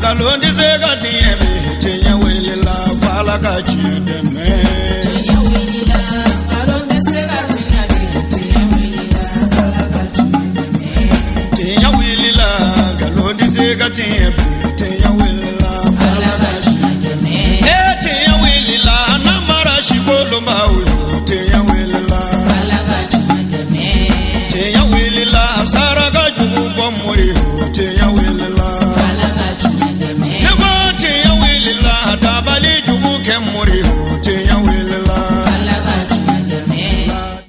Nkalon tɛ se ka tiɲɛ bi, tiɲɛ wulila f'Ala ka tiɲɛ dɛmɛ. Tiɲɛ wulila, nkalon tɛ se ka tiɲɛ bi, tiɲɛ wulila, Ala ka tiɲɛ dɛmɛ. Tiɲɛ wulila, nkalon tɛ se ka tiɲɛ bi, tiɲɛ wulila f'Ala Ala ka ka tiɲɛ tiɲɛ dɛmɛ. E tiɲɛ wulila, namara sikolonbaw yo, tiɲɛ wulila. Ala ka tiɲɛ dɛmɛ. Tiɲɛ wulila, saraka jugu bɔ mori yo, tiɲɛ wulila. Ala ka tiɲɛ dɛmɛ. Ne ko tiɲɛ wulila, dabali jugu kɛ mori yo, tiɲɛ wulila. Ala ka tiɲɛ dɛmɛ.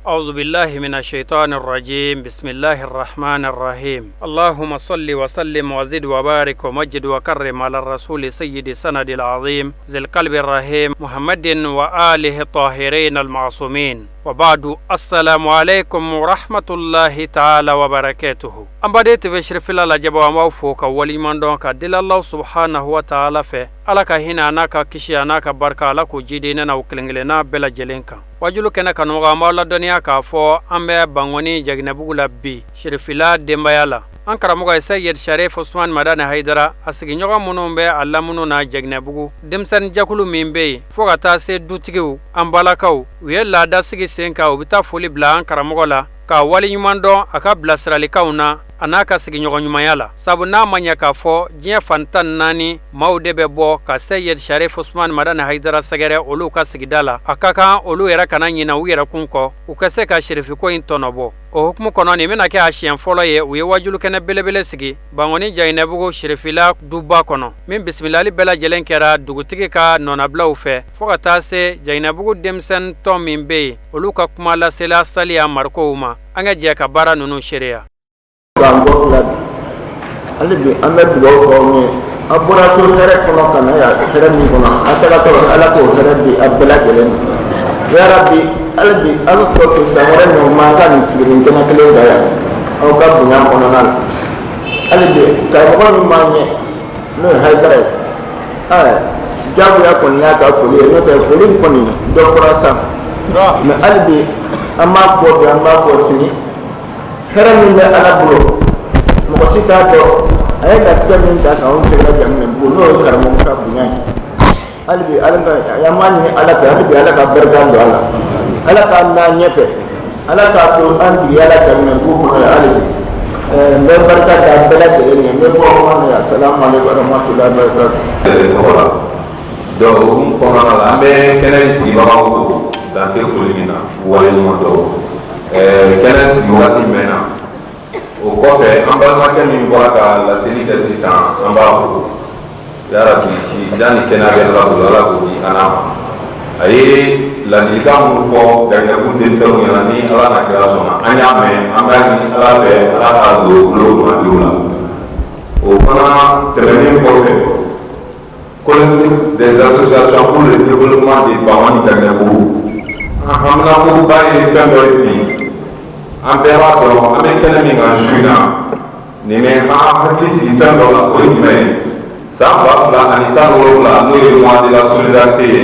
أعوذ بالله من الشيطان الرجيم، بسم الله الرحمن الرحيم. اللهم صل وسلم وزد وبارك ومجد وكرم على الرسول سيد سند العظيم ذي القلب الرحيم محمد وآله الطاهرين المعصومين، وبعد، السلام عليكم ورحمة الله تعالى وبركاته. An baden TV Cherifila lajɛbaw, an b'aw fo ka waleɲuman dɔn ka deli Allah subhanahu wa ta'ala fɛ, Ala ka hinɛ a n'a ka kisi a n'a ka barika, Ala k'o jidi ne n'aw kelen kelenna bɛɛ lajɛlen kan. Wajulu kɛnɛ kanubagaw, an b'aw ladɔnniya k'a fɔ an bɛ Bankɔni Jaginɛbugu la bi, Cherifila denbaya la. An karamɔgɔ ye Seyid Sharif Usman Madani Hayidara, a sigiɲɔgɔn minnu bɛ a lamunu na Jaginɛbugu, denmisɛnnin jɛkulu min bɛ yen, fo ka taa se dutigiw, an balakaw, u ye laada sigi sen kan. U bɛ taa foli bila an karamɔgɔ la ka waleɲuman dɔn a ka bilasiralikanw na, a n'a ka sigiɲɔgɔn ɲumanya la, sabu n'a ma ɲɛ k'a fɔ diɲɛ fan 14 maaw de bɛ bɔ ka Seyid Sharif Usman Madani Hayidara sɛgɛrɛ olu ka sigida la. A ka kan olu yɛrɛ kana ɲinɛ u yɛrɛkun kɔ, u ka se ka serifiko in tɔnɔbɔ. O hukumu kɔnɔ, nin bɛna kɛ a siɲɛ fɔlɔ ye u ye wajulukɛnɛ belebele sigi Bankɔni Jaginɛbugu Serifila duba kɔnɔ, min bisimilali bɛɛ lajɛlen kɛra dugutigi ka nɔnabilaw fɛ, fo ka taa se Jaginɛbugu denmisɛnnin tɔn min bɛ yen, olu ka kuma lasela Saliya Marikow ma. An ka jɛ ka baara ninnu seereya. K'an bɔ la bi, hali bi an bɛ dugawu k'aw ye. Aw bɔra so hɛrɛ kɔnɔ ka na yan, hɛrɛ min kɔnɔ a tagatɔ, Ala k'o hɛrɛ di a bɛɛ lajɛlen ma yarabi. Hali bi aw bɛ kɔ san wɛrɛ ɲɔgɔn ma, an ka nin sigi nin kɛnɛ kelen kan yan, aw ka bonya kɔnɔna la. Hali bi karamɔgɔ min b'an ɲɛ, n'o ye Hayidara ye, ɛɛ jagoya kɔni y'a ka foli ye, n'o tɛ foli kɔni dɔ bɔra sa. Mɛ hali bi an b'a fɔ bi, an b'a fɔ sini, hɛrɛ min bɛ Ala bolo, mɔgɔ si t'a dɔn. A ye latigɛ min ta k'anw sɛgɛrɛ jamana bugu, n'o ye karamɔgɔ ka bonya ye, hali bi Ala ka an b'a ɲini Ala fɛ, hali bi Ala ka barika don a la, Ala k'a n'a ɲɛfɛ, Ala k'a to an jigiya la jamana bugu kɔnɔ yan. Hali bi n bɛ barika da bɛɛ lajɛlen ye. N bɛ bɔ kuma na yan. Salamu aleykum wa rahmatulahi wa barakatuh. Tɔgɔ la. Donc o hukumu kɔnɔna la, an bɛ kɛnɛ in sigibagaw fo dan tɛ foli min na, waleɲuman dɔn. Kɛnɛ sigi waati mɛnna. O kɔfɛ, an balimakɛ min bɔra ka laseli kɛ sisan, an b'a fo yarabi. Si jan ni kɛnɛya bɛ Ala bolo, Ala k'o di an n'a ma. A ye ladilikan minnu fɔ Jaginɛbugu denmisɛnninw ɲɛna, ni Ala n'a kira sɔnna, an y'a mɛn. An b'a ɲini Ala fɛ, Ala k'a don olu kunnadiw la. O fana tɛmɛnen kɔfɛ, Collectif des associations pour le développement de Bankoni Jaginɛbugu, an haminakoba ye fɛn dɔ ye bi. An bɛɛ b'a dɔn an bɛ kɛnɛ min kan su in na, nin bɛ an hakili sigi fɛn dɔ la. O ye jumɛn ye? San 2017, n'o ye mois de la solidarité ye,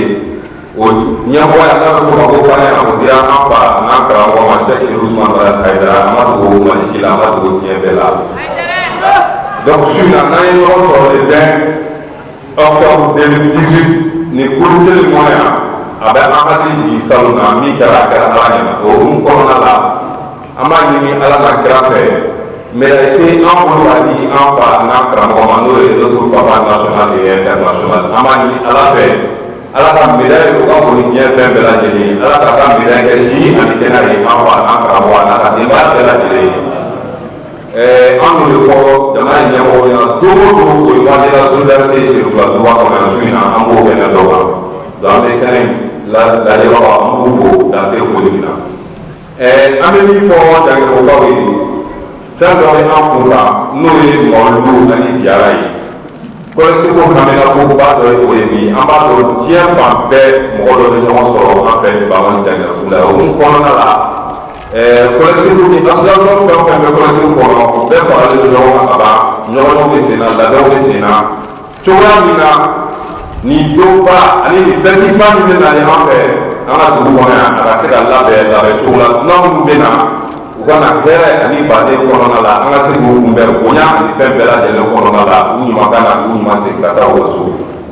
o ɲɛmɔgɔya n'a bɛ f'o ma ko parrain, o dira an fa n'an karamɔgɔ ma, Cheikh Chérif Ousmane Madani Hayidara. An ma dogo Mali si la, an ma dogo diɲɛ bɛɛ la. Donc su in na, n'an ye ɲɔgɔn sɔrɔ le 20 octobre 2018 nin kulu kelen kɔnɔ yan, a bɛ an hakili jigin salon na min kɛra, a kɛra Ala ɲɛna. O hukumu kɔnɔna la, an b'a ɲini Ala n'a kira fɛ, médaille tɛ an bolo ka di an fa n'an karamɔgɔ ma, n'o ye notre papa national et international. An b'a ɲini Ala fɛ, Ala ka médaille o ka bon ni diɲɛ fɛn bɛɛ lajɛlen ye. Ala k'a ka médaille kɛ si ani kɛnɛya ye an fa n'an karamɔgɔ n'a ka denbaya bɛɛ lajɛlen ye. An y'o de fɔ jamana in ɲɛmɔgɔw ɲɛna don o don. O ye mois de la solidarité Cherifila duba kɔnɔ yan, su in na an b'o kɛnɛ dɔ kan. Donc an bɛ kɛnɛ in lajɛbagaw, an b'u fo dan tɛ foli min na. An bɛ min fɔ Jaginɛbugukaw ye, fɛn dɔ bɛ an kun kan, n'o ye mawuludu ani ziyara ye. Collectif haminakoba dɔ ye o ye bi. An b'a dɔn diɲɛ fan bɛɛ mɔgɔ dɔ bɛ ɲɔgɔn sɔrɔ an fɛ Bankoni Jaginɛbugu la. O hukumu kɔnɔna la, collectif ni association fɛn o fɛn bɛ collectif kɔnɔ, o bɛɛ faralen don ɲɔgɔn kan ka ban. Ɲɔgɔnyew bɛ sen na, labɛnw bɛ sen na cogoya min na, nin donba ani nin fɛtiba min bɛ na ni an fɛ an ka dugu kɔnɔ yan, a ka se ka labɛn labɛn cogo la, dunan minnu bɛ na, u U ka na hɛrɛ ani baden kɔnɔna la, an ka se k'u kunbɛn bonya ani fɛn bɛɛ lajɛlen kɔnɔna la, u ɲuman ka na, u ɲuman segin ka taa u ka so.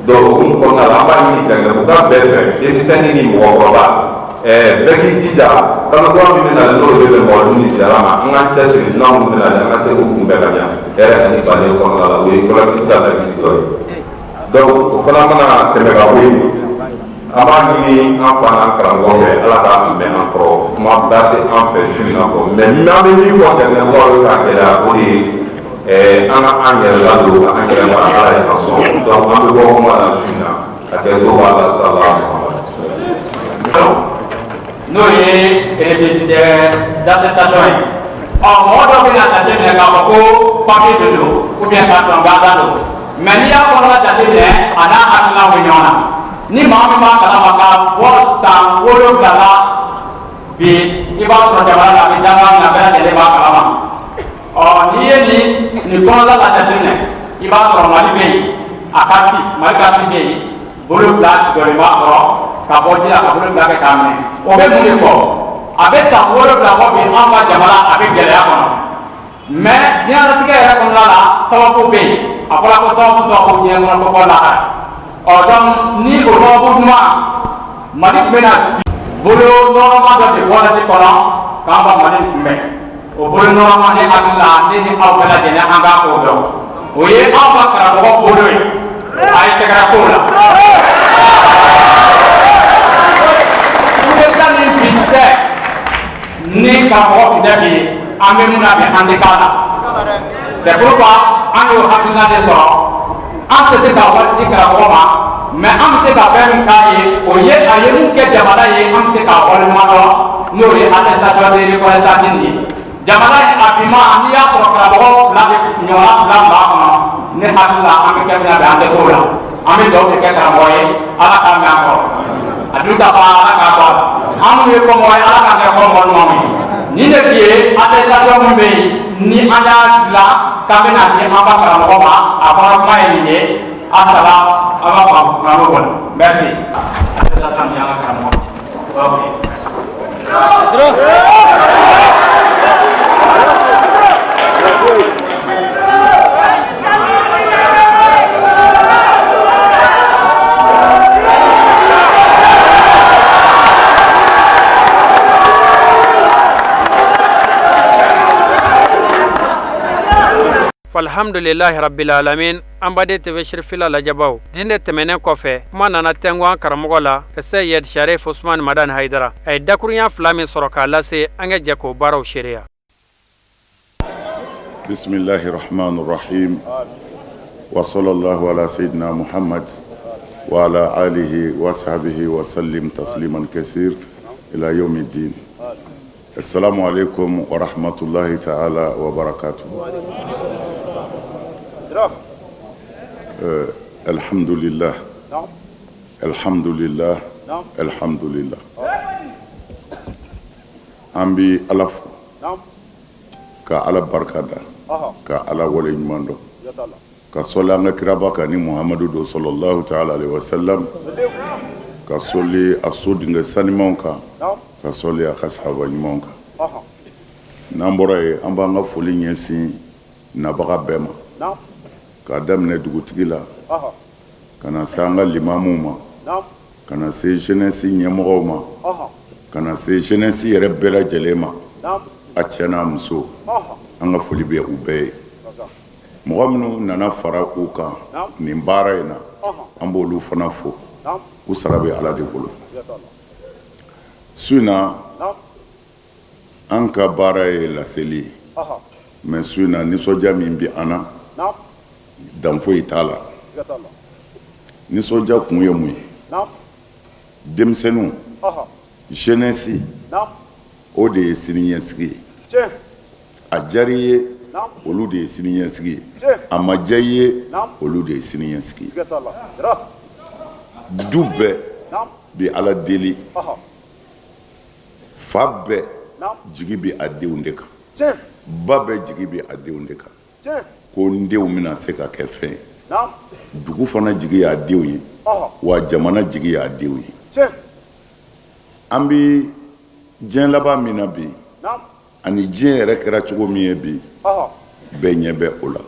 Donc o hukumu kɔnɔna la, an b'a ɲini Janginɛbuguka bɛɛ fɛ, denmisɛnnin ni mɔgɔkɔrɔba, bɛɛ k'i jija kalo kura min bɛ nalen, n'o de bɛ bɛn mawuludu ni ziyara ma, an k'an cɛsiri dunan minnu bɛ nalen, an ka se k'u kunbɛn ka ɲa hɛrɛ ani baden kɔnɔna la. O ye collectif ka laɲini dɔ ye. Donc o fana mana tɛmɛ ka bɔ yen, an b'a ɲini an fa n'an karamɔgɔ fɛ, Ala k'a mɛn an kɔrɔ. Kuma ba tɛ an fɛ su in na kɔ, mais n'an bɛ min fɔ Janginɛbugukaw ye k'a gɛlɛya, o de ye an ka an yɛrɛ ladon, ka an yɛrɛ mara, Ala ye an sɔn. Donc an bɛ bɔ kuma la su in na, a kɛ to b'a la sala. N'o ye réquisite d'attestation ye. Ɔ, mɔgɔ dɔw bɛna jateminɛ k'a fɔ ko papier de don ou bien carton gansan don, mais n'i y'a kɔnɔna jateminɛ, a n'a hakilinaw bɛ ɲɔgɔn na. Ni maa min b'a kalama ka bɔ san 7 la bi, i b'a sɔrɔ jamana la, a bɛ danga min na, bɛɛ lajɛlen b'a kalama. Ɔ, n'i ye nin kɔnɔna la jateminɛ, i b'a sɔrɔ Mali bɛ yen, a carte, Mali carte bɛ yen, bolo fila jɔlen b'a kɔrɔ ka bɔ ji la, ka bolo fila kɛ k'a minɛ. O bɛ mun de fɔ? A bɛ san 7 bɔ bi, an ka jamana a bɛ gɛlɛya kɔnɔ. Mais diɲɛlatigɛ yɛrɛ kɔnɔna la, sababu bɛ yen. A fɔra ko sababu sababu diɲɛ kɔnɔ ko fɔ lahara. Ɔ, donc ni o sababu ɲuman, Mali tun bɛna bolo nɔrɔma dɔ de bɔra ji kɔnɔ k'an ka Mali kunbɛn. O bolo nɔrɔma, ne hakili la, ne ni aw bɛɛ lajɛlen, an k'a k'o dɔn, o ye anw ka karamɔgɔ bolo ye. A ye tɛgɛrɛ kow la. Coup d'État ni bi tɛ, ni karamɔgɔ tun tɛ bi, an bɛ mun na bi, an tɛ k'a la. C'est pourquoi an y'o hakilina de sɔrɔ. An tɛ se ka wari di karamɔgɔ ma, mais an bɛ se ka fɛn min k'a ye, o ye a ye mun kɛ jamana ye, an bɛ se k'a waleɲuman dɔn, n'o ye attestation de reconnaissance nin ye. Jamana ye a bi ma, n'i y'a sɔrɔ karamɔgɔ fila de ɲɔgɔnna fila b'a kɔnɔ, ne hakili la, an bɛ kɛ min na bi, an tɛ t'o la. An bɛ dugawu de kɛ karamɔgɔ ye, Ala k'a mɛn an kɔrɔ, a dun ta fa, Ala k'a bɔ a la. An minnu ye kɔmɔgɔ ye, Ala k'an kɛ kɔmɔgɔ ɲumanw ye. Nin de tun ye attestation min bɛ yen, ni an y'a dilan k'an bɛna di an ka karamɔgɔ ma, a kɔnɔ kuma ye nin ye. Asala, an b'a fɔ karamɔgɔ kɔnɔ. Merci. Attestation di an ka karamɔgɔ ma. Ok. Alhamdulilahi rabbil alamin. An baden TV Sirifila lajɛbaw, nin de tɛmɛnen kɔfɛ, kuma nana tɛnku an karamɔgɔ la, Seyid Sharif Usman Madani Hayidara. A ye dakurunya fila min sɔrɔ k'a lase, an ka jɛ k'o baaraw seereya. Bisimilahi rahman rahim wa sallallahu ala sayyidina Muhammad wa ala alihi wa sahbihi wa sallim tasliman kasir ila yawmi din. Assalamu alaikum wa rahmatullahi ta'ala wa barakatuh. Alhamdulillah, alhamdulillah, alhamdulillah. An bi Ala fo ka Ala barika da, ka Ala wale ɲuman dɔn, ka sɔli an ka kiraba kan ni Muhamadu don sallallahu ta'ala alaihi wa sallam, ka sɔli a so denkɛ sanimanw kan, ka sɔli a ka sahaba ɲumanw kan. N'an bɔra yen, an b'an ka foli ɲɛsin nabaga bɛɛ ma, k'a daminɛ dugutigi la ka na se an ka limamuw ma, ka na se jeunesse ɲɛmɔgɔw ma, ka na se jeunesse yɛrɛ bɛɛ lajɛlen ma, a cɛ n'a muso, an ka foli bɛ u bɛɛ ye. Mɔgɔ minnu nana fara u kan nin baara in na, an b'olu fana fo, u sara bɛ Ala de bolo. Su in na, an ka baara ye laseli ye, mais su in na, nisɔndiya min bɛ an na, dan foyi t'a la. Nisɔndiya kun ye mun ye? Denmisɛnninw, jeunesse, o de ye sini ɲɛsigi ye. A diyara i ye, olu de ye sini ɲɛsigi ye. A ma diya i ye, olu de ye sini ɲɛsigi ye. Du bɛɛ bi Ala deli, fa bɛɛ jigi bɛ a denw de kan, ba bɛɛ jigi bɛ a denw de kan, ko n denw bɛna se ka kɛ fɛn ye. Dugu fana jigi y'a denw ye, wa jamana jigi y'a denw ye. An bɛ diɲɛ laban min na bi, Ani diɲɛ yɛrɛ kɛra cogo min ye bi, bɛɛ ɲɛ bɛ o la.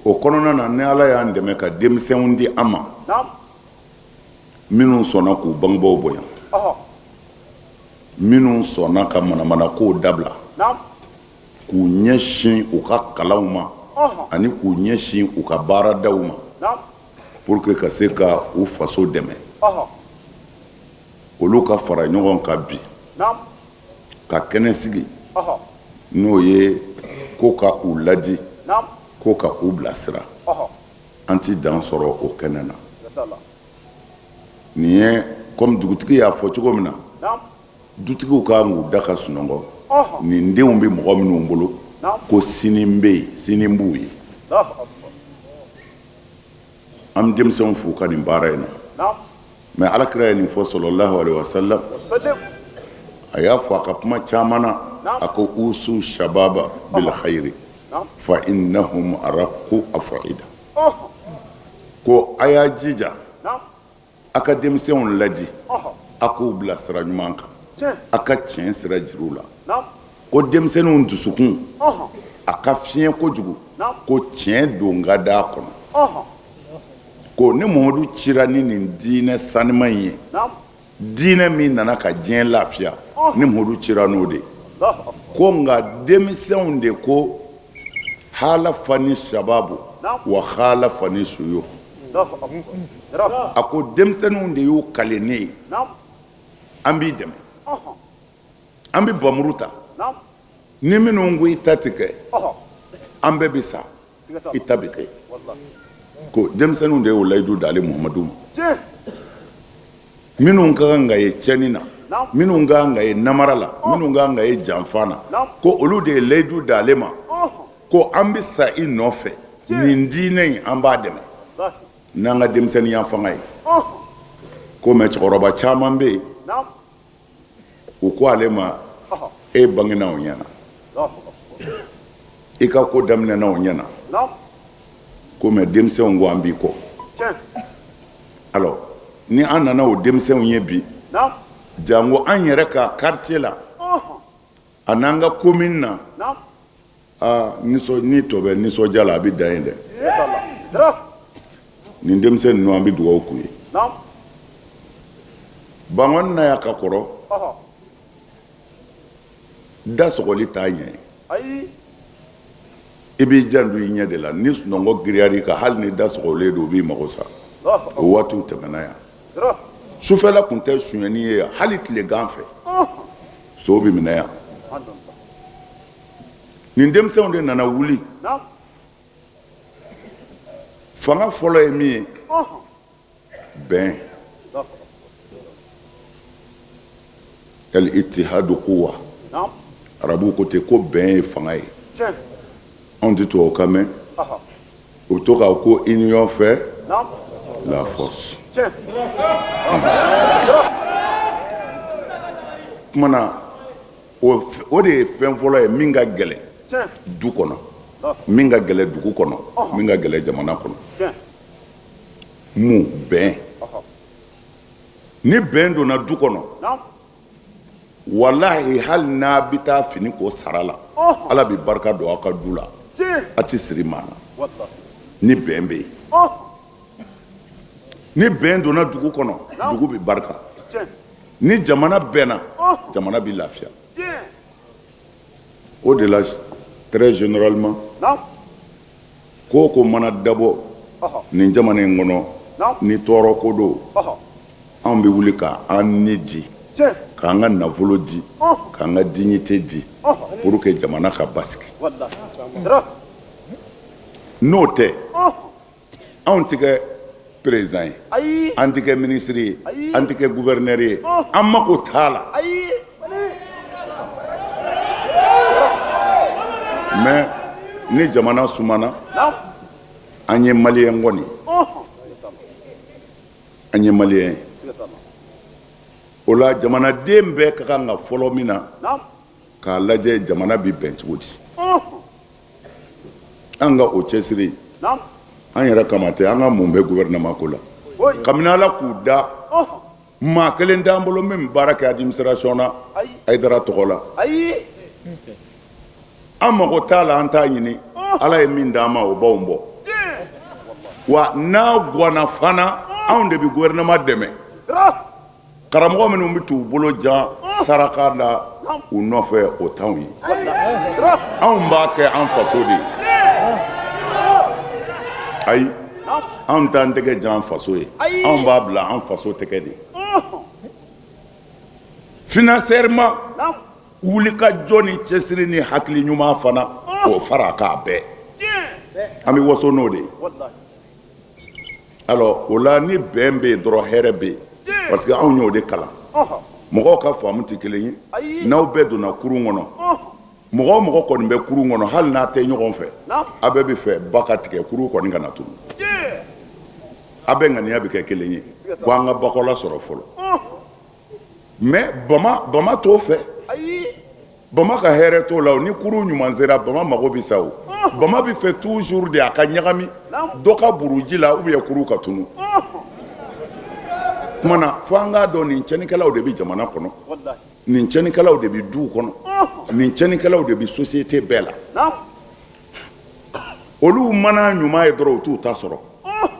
O kɔnɔna na, ni Ala y'an dɛmɛ ka denmisɛnw di an ma minnu sɔnna k'u bangebaaw bonya, minnu sɔnna ka manamanakow dabila, k'u ɲɛsin u ka kalanw ma ani k'u ɲɛsin u ka baaradaw ma pour que ka se ka u faso dɛmɛ, olu ka fara ɲɔgɔn kan bi ka kɛnɛ sigi, n'o ye ko ka u ladi, ko ka u bilasira. An tɛ dan sɔrɔ o kɛnɛ na. Nin ye comme dugutigi y'a fɔ cogo min na, dutigiw ka kan k'u da ka sunɔgɔ, nin denw bɛ mɔgɔ minnu bolo ko sini bɛ yen, sini b'u ye. An bɛ denmisɛnw fo u ka nin baara in na. Mais Ala kira ye nin fɔ sɔlɔlahu alehi wasalam, a y'a fɔ a ka kuma caman na, a ko usu shababa bil khayri fa innahum araqu afida, ko a y'a jija a ka denmisɛnw ladi, a k'u bila sira ɲuman kan, a ka tiɲɛ sira jira u la. Ko denmisɛnninw dusukun a ka fiɲɛ kojugu, ko tiɲɛ don ka d'a kɔnɔ. Ko ni Muhamadu cira ni nin diinɛ sanima in ye, diinɛ min nana ka diɲɛ lafiya, ni Muhamadu cira n'o de ye, ko nka denmisɛnw de ko halafani shababu wa halafani suyuf, a ko denmisɛnninw de y'u kale ne ye, an b'i dɛmɛ, an bɛ bamuru ta, ni minnu ko i ta tɛ kɛ, an bɛɛ bɛ sa, i ta bɛ kɛ. Ko denmisɛnninw de y'o layidu d'ale Muhamadu ma. Minnu ka kan ka ye tiɲɛni na, minnu ka kan ka ye namara la, minnu ka kan ka ye janfa na, ko olu de ye layidu d'ale ma ko an bɛ sa i nɔfɛ, nin diinɛ in an b'a dɛmɛ n'an ka denmisɛnninya fanga ye. Ko mais cɛkɔrɔba caman bɛ yen, u ko ale ma, e bangena o ɲɛna, i ka ko daminɛna o ɲɛna, ko mais denmisɛnw ko an b'i kɔ. Alors ni an nana o denmisɛnw ye bi, janko an yɛrɛ ka quartier la a n'an ka commune na, aa ni tɔ bɛ nisɔndiya la, a bɛ dan yen dɛ. Nin denmisɛn ninnu, an bɛ dugawu k'u ye. Bankɔni na yan ka kɔrɔ, da sɔgɔli t'a ɲɛ ye. I b'i janto i ɲɛ de la. Ni sunɔgɔ giriyara i kan, hali ni da sɔgɔlen don, o b'i mago sa. O waatiw tɛmɛna yan. Sufɛla tun tɛ sonyɛni ye yan, hali tilegan fɛ so bɛ minɛ yan. Nin denmisɛnw de nana wuli. Fanga fɔlɔ ye min ye, bɛn, al ittihadu quwa. Arabuw ko ten ko bɛn ye fanga ye. Anw tɛ tubabukan mɛn, u bɛ to k'a ko union fait la force. Tuma na o de ye fɛn fɔlɔ ye min ka gɛlɛn du kɔnɔ, min ka gɛlɛn dugu kɔnɔ, min ka gɛlɛn jamana kɔnɔ. Mun? Bɛn. Ni bɛn donna du kɔnɔ, walahi, hali n'a bɛ taa fini ko sara la, Ala bɛ barika don aw ka du la, a tɛ siri maa na ni bɛn bɛ yen. Ni bɛn donna dugu kɔnɔ, dugu bɛ barika. Ni jamana bɛnna, jamana bɛ lafiya. O de la, très généralement, ko o ko mana dabɔ nin jamana in kɔnɔ, ni tɔɔrɔ ko don, anw bɛ wuli ka an ni di, k'an ka nafolo di, k'an ka dignité di pour que jamana ka basigi. N'o tɛ, anw tɛ kɛ président ye, an tɛ kɛ ministre ye, an tɛ kɛ gouverneur ye, an mako t'a la. Mais ni jamana sumana, an ye maliyɛn kɔni, an ye maliyɛn ye. O la, jamanaden bɛɛ ka kan ka fɔlɔ min na, k'a lajɛ jamana bɛ bɛn cogo di. An ka o cɛsiri, an yɛrɛ kama tɛ. An ka mun bɛ gouvernement ko la? Kabini Ala k'u da, Maa kelen t'an bolo min bɛ baara kɛ administration na Hayidara tɔgɔ la. An mago t'a la, an t'a ɲini. Ala ye min d'an ma, o b'anw bɔ. Wa n'a ganna fana, anw de bɛ gouvernement dɛmɛ. Karamɔgɔ minnu bɛ t'u bolo jan saraka la u nɔfɛ, o t'anw ye. Anw b'a kɛ an faso de ye. Ayi, anw t'an tɛgɛ jan an faso ye, anw b'a bila an faso tɛgɛ de. Financièrement, wulikajɔ ni cɛsiri ni hakili ɲuman fana k'o fara a kan bɛɛ. An bɛ waso n'o de ye. Alors o la ni bɛn bɛ yen dɔrɔn hɛrɛ bɛ yen parce que anw y'o de kalan. Mɔgɔw ka faamu tɛ kelen ye. N'aw bɛɛ donna kurun kɔnɔ, mɔgɔ o mɔgɔ kɔni bɛ kurun kɔnɔ, hali n'a tɛ ɲɔgɔn fɛ, a bɛɛ bɛ fɛ ba ka tigɛ, kurun kɔni kana tunu. A bɛɛ ŋaniya bɛ kɛ kelen ye ko an ka bakɔla sɔrɔ fɔlɔ. Mais bama bama t'o fɛ. Bama ka hɛrɛ t'o la. Ni kurun ɲuman sera, bama mago bɛ sa. O bama bɛ fɛ toujours de a ka ɲagami, dɔ ka buruji la ou bien kurun ka tunu. Tuma na fo an k'a dɔn, nin tiɲɛnikɛlaw de bɛ jamana kɔnɔ, nin tiɲɛnikɛlaw de bɛ duw kɔnɔ, nin tiɲɛnikɛlaw de bɛ société bɛɛ la. Olu mana ɲuman ye dɔrɔn, u t'u ta sɔrɔ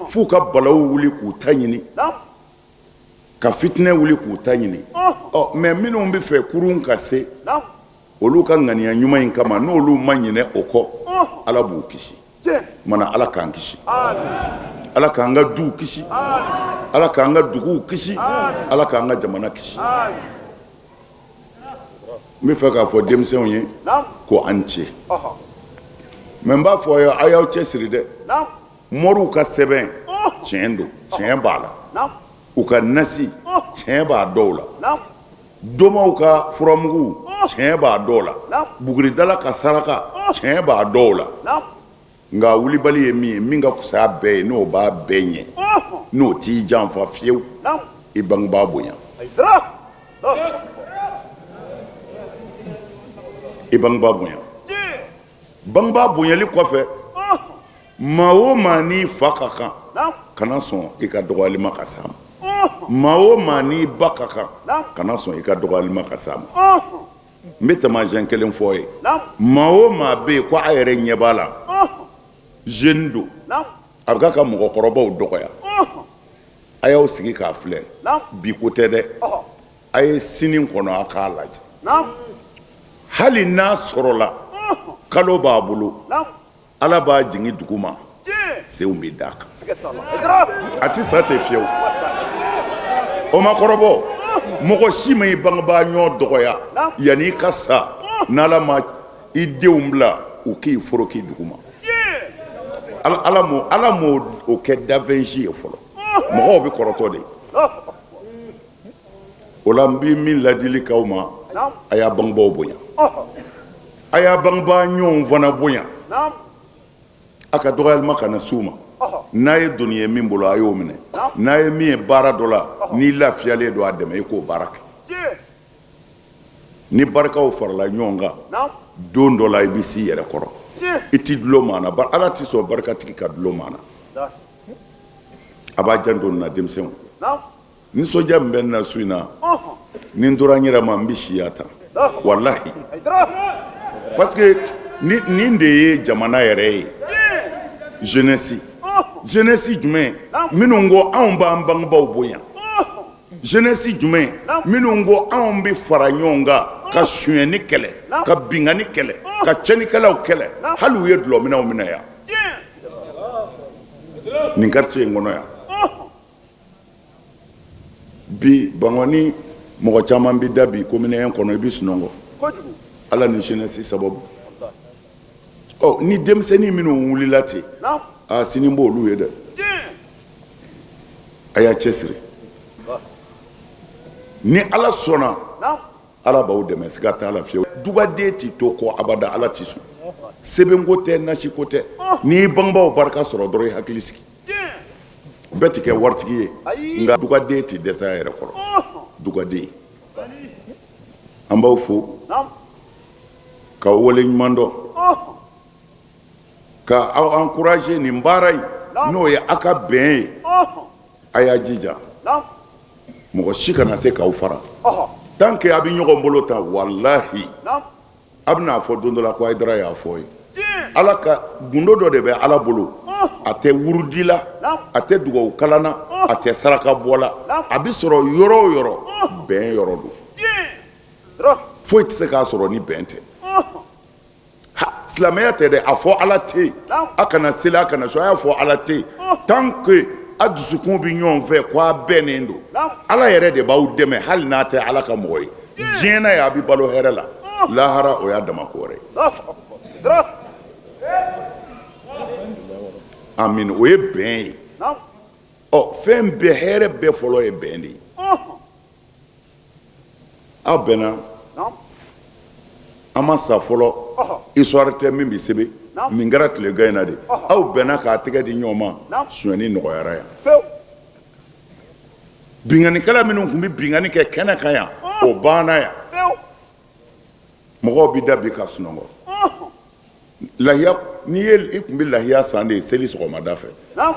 f'u ka balawu wuli k'u ta ɲini, ka fitinɛ wuli k'u ta ɲini. Ɔ mais minnu bɛ fɛ kurun ka se, olu ka ŋaniya ɲuman in kama, n'olu ma ɲinɛ o kɔ, Ala b'u kisi. Mana Ala k'an kisi, Ala k'an ka duw kisi, Ala k'an ka duguw kisi, Ala k'an ka jamana kisi. N bɛ fɛ k'a fɔ denmisɛnw ye ko an ce. Mais n b'a fɔ aw y'aw cɛ siri dɛ. Moriw ka sɛbɛn tiɲɛ don, tiɲɛ b'a la. U ka nasi, tiɲɛ b'a dɔw la. Domaw ka furamugu, tiɲɛ b'a dɔw la. Buguridala ka saraka, tiɲɛ b'a dɔw la. Nka wulibali ye min ye, min ka fisa bɛɛ ye, n'o b'a bɛɛ ɲɛ, n'o t'i janfa fiyewu, i bangebaa bonya, i bangebaa bonya. Bangebaa bonyali kɔfɛ, maa o maa n'i fa ka kan, kana sɔn i ka dɔgɔyalima ka s'a ma. Maa o maa n'i ba ka kan, kana sɔn i ka dɔgɔyalima ka s'a ma. N bɛ taamasiyɛn kelen fɔ ye. Maa o maa bɛ yen ko a yɛrɛ ɲɛ b'a la, jeune don, a bɛ ka mɔgɔkɔrɔbaw dɔgɔya, a y'aw sigi k'a filɛ. Bi ko tɛ dɛ, a ye sini kɔnɔ, a k'a lajɛ. Hali n'a sɔrɔla kalo b'a bolo, Ala b'a jigin dugu ma, senw bɛ d'a kan, a tɛ sa ten fiyewu. O ma kɔrɔbɔ. Mɔgɔ si ma i bangebaa ɲɔ dɔgɔya yanni i ka sa, n'Ala ma i denw bila u k'i foroki dugu ma. Ala m'o kɛ danfɛn si ye fɔlɔ. Mɔgɔw bɛ kɔrɔtɔ de. O la n bɛ min ladili k'aw ma, a y'a bangebaaw bonya, a y'a bangebaa ɲɔgɔnw fana bonya. A ka dɔgɔyalima kana s'u ma. N'a ye doni ye min bolo, a y'o minɛ. N'a ye min ye baara dɔ la, n'i lafiyalen don, a dɛmɛ i k'o baara kɛ. Ni barikaw farala ɲɔgɔn kan, don dɔ la i bɛ s'i yɛrɛ kɔrɔ, i t'i dulon maa na. Ala tɛ sɔn barikatigi ka dulon maa na. A b'a janto nin na, denmisɛnw. Nisɔndiya min bɛ n na su in na, ni n tora n yɛrɛ ma, n bɛ siya ta, walahi, parce que nin de ye jamana yɛrɛ ye. Jeunesse, jeunesse jumɛn? Minnu ko anw b'an bangebaaw bonya. Jeunesse jumɛn? Minnu ko anw bɛ fara ɲɔgɔn kan ka sonyɛni kɛlɛ, ka binkanni kɛlɛ, ka tiɲɛnikɛlaw kɛlɛ. Hali u ye dɔlɔminnaw minɛ yan nin quartier in kɔnɔ yan bi. Bankɔni mɔgɔ caman bɛ da bi commune 1 kɔnɔ, i bɛ sunɔgɔ. Ala ni jeunesse sababu. Ɔ ni denmisɛnnin minnu wulila ten, aa, sini b'olu ye dɛ. A y'a cɛsiri. Ni Ala sɔnna, Ala b'aw dɛmɛ, siga t'a la fiyewu. Dugaden tɛ to kɔ abada, Ala tɛ sɔn. Sɛbɛnko tɛ, nasiko tɛ. N'i bangebaaw barika sɔrɔ dɔrɔn, i hakili sigi. Bɛɛ tɛ kɛ waritigi ye, nka dugaden tɛ dɛsɛ a yɛrɛ kɔrɔ. Dugaden, an b'aw fo k'aw wale ɲuman dɔn, ka aw encourager nin baara in, n'o ye aw ka bɛn ye. A y'a jija. Mɔgɔ si kana se k'aw fara. Tant que a bɛ ɲɔgɔn bolo tan, walahi, a bɛna fɔ don dɔ la ko Hayidara y'a fɔ ye. Ala ka gundo dɔ de bɛ Ala bolo, a tɛ wurudi la, a tɛ dugawu kalan na, a tɛ saraka bɔ la, a bɛ sɔrɔ yɔrɔ o yɔrɔ, bɛn yɔrɔ don. Foyi tɛ se k'a sɔrɔ ni bɛn tɛ. Silamɛya tɛ dɛ, a fɔ Ala tɛ yen, a kana seli, a kana sun, a y'a fɔ Ala tɛ yen. Tant que a dusukun bɛ ɲɔgɔn fɛ ko a bɛnnen don, Ala yɛrɛ de b'aw dɛmɛ hali n'a tɛ Ala ka mɔgɔ ye. Diɲɛ na yan a bɛ balo hɛrɛ la, lahara o y'a dama ko wɛrɛ ye. Amin, o ye bɛn ye. Ɔ fɛn bɛɛ hɛrɛ bɛɛ fɔlɔ ye bɛn de ye. Aw bɛnna an ma sa fɔlɔ, histoire tɛ min bɛ sɛbɛn nin kɛra tilegan in na de. Aw bɛnna k'a tɛgɛ di ɲɔgɔn ma, sonyɛni nɔgɔyara yan. Binkannikɛla minnu tun bɛ binkanni kɛ kɛnɛ kan yan, o banna yan. Mɔgɔw bɛ da bi ka sunɔgɔ. Lahiya n'i ye i tun bɛ lahiya san de ye seli sɔgɔmada fɛ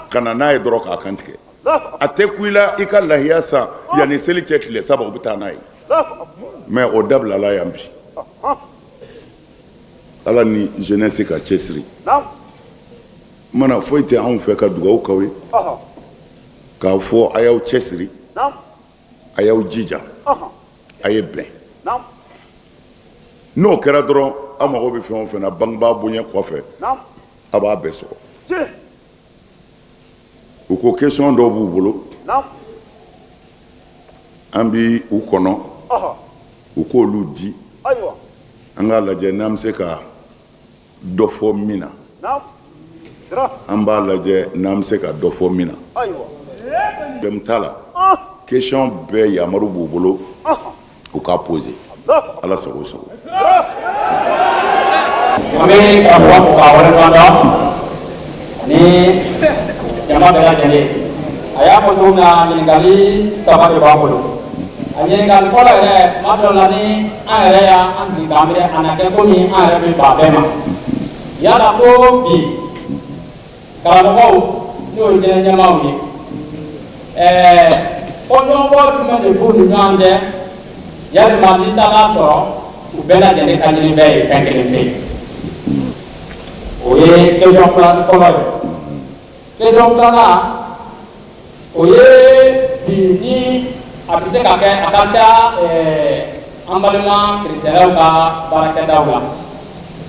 ka na n'a ye dɔrɔn k'a kan tigɛ. A tɛ kun i la i ka lahiya san yanni seli cɛ tile saba u bɛ taa n'a ye. Mais o dabilala yan bi. Ala ni jeunesse ka cɛsiri. Mana foyi tɛ anw fɛ ka dugawu k'aw ye. K'a fɔ a y'aw cɛsiri. A y'aw jija. A ye bɛn. N'o kɛra dɔrɔn aw mago bɛ fɛn o fɛn na bangebaa bonya kɔfɛ, a b'a bɛɛ sɔrɔ. U ko question dɔw b'u bolo, an bɛ u kɔnɔ, u k'olu di, an k'a lajɛ n'an bɛ se ka dɔ fɔ min na, an b'a lajɛ n'an bɛ se ka dɔ fɔ min na. Problème t'a la, question bɛɛ yamaru b'u bolo u k'a poser. Ala sago sago. An bɛ karamɔgɔ fo k'a waleɲuman dɔn ani jama bɛɛ lajɛlen. A y'a fɔ cogo min na, ɲininkali saba de b'an bolo. A ɲininkali fɔlɔ yɛrɛ, tuma dɔ la ni an yɛrɛ y'an sigi k'an miiri, a na kɛ komi an yɛrɛ bɛ ban bɛɛ ma. Yala ko bi karamɔgɔw, n'o ye diinɛ ɲɛmaaw ye, ɛɛ fɔɲɔgɔnkɔ jumɛn de b'u ni ɲɔgɔn cɛ, yalima n'i taara sɔrɔ u bɛɛ lajɛlen ka ɲini bɛɛ ye fɛn kelen pe ye? O ye question fɔlɔ ye. Question filanan, o ye bi ni a bɛ se ka kɛ a ka ca an balima kerecɛnw ka baarakɛdaw la,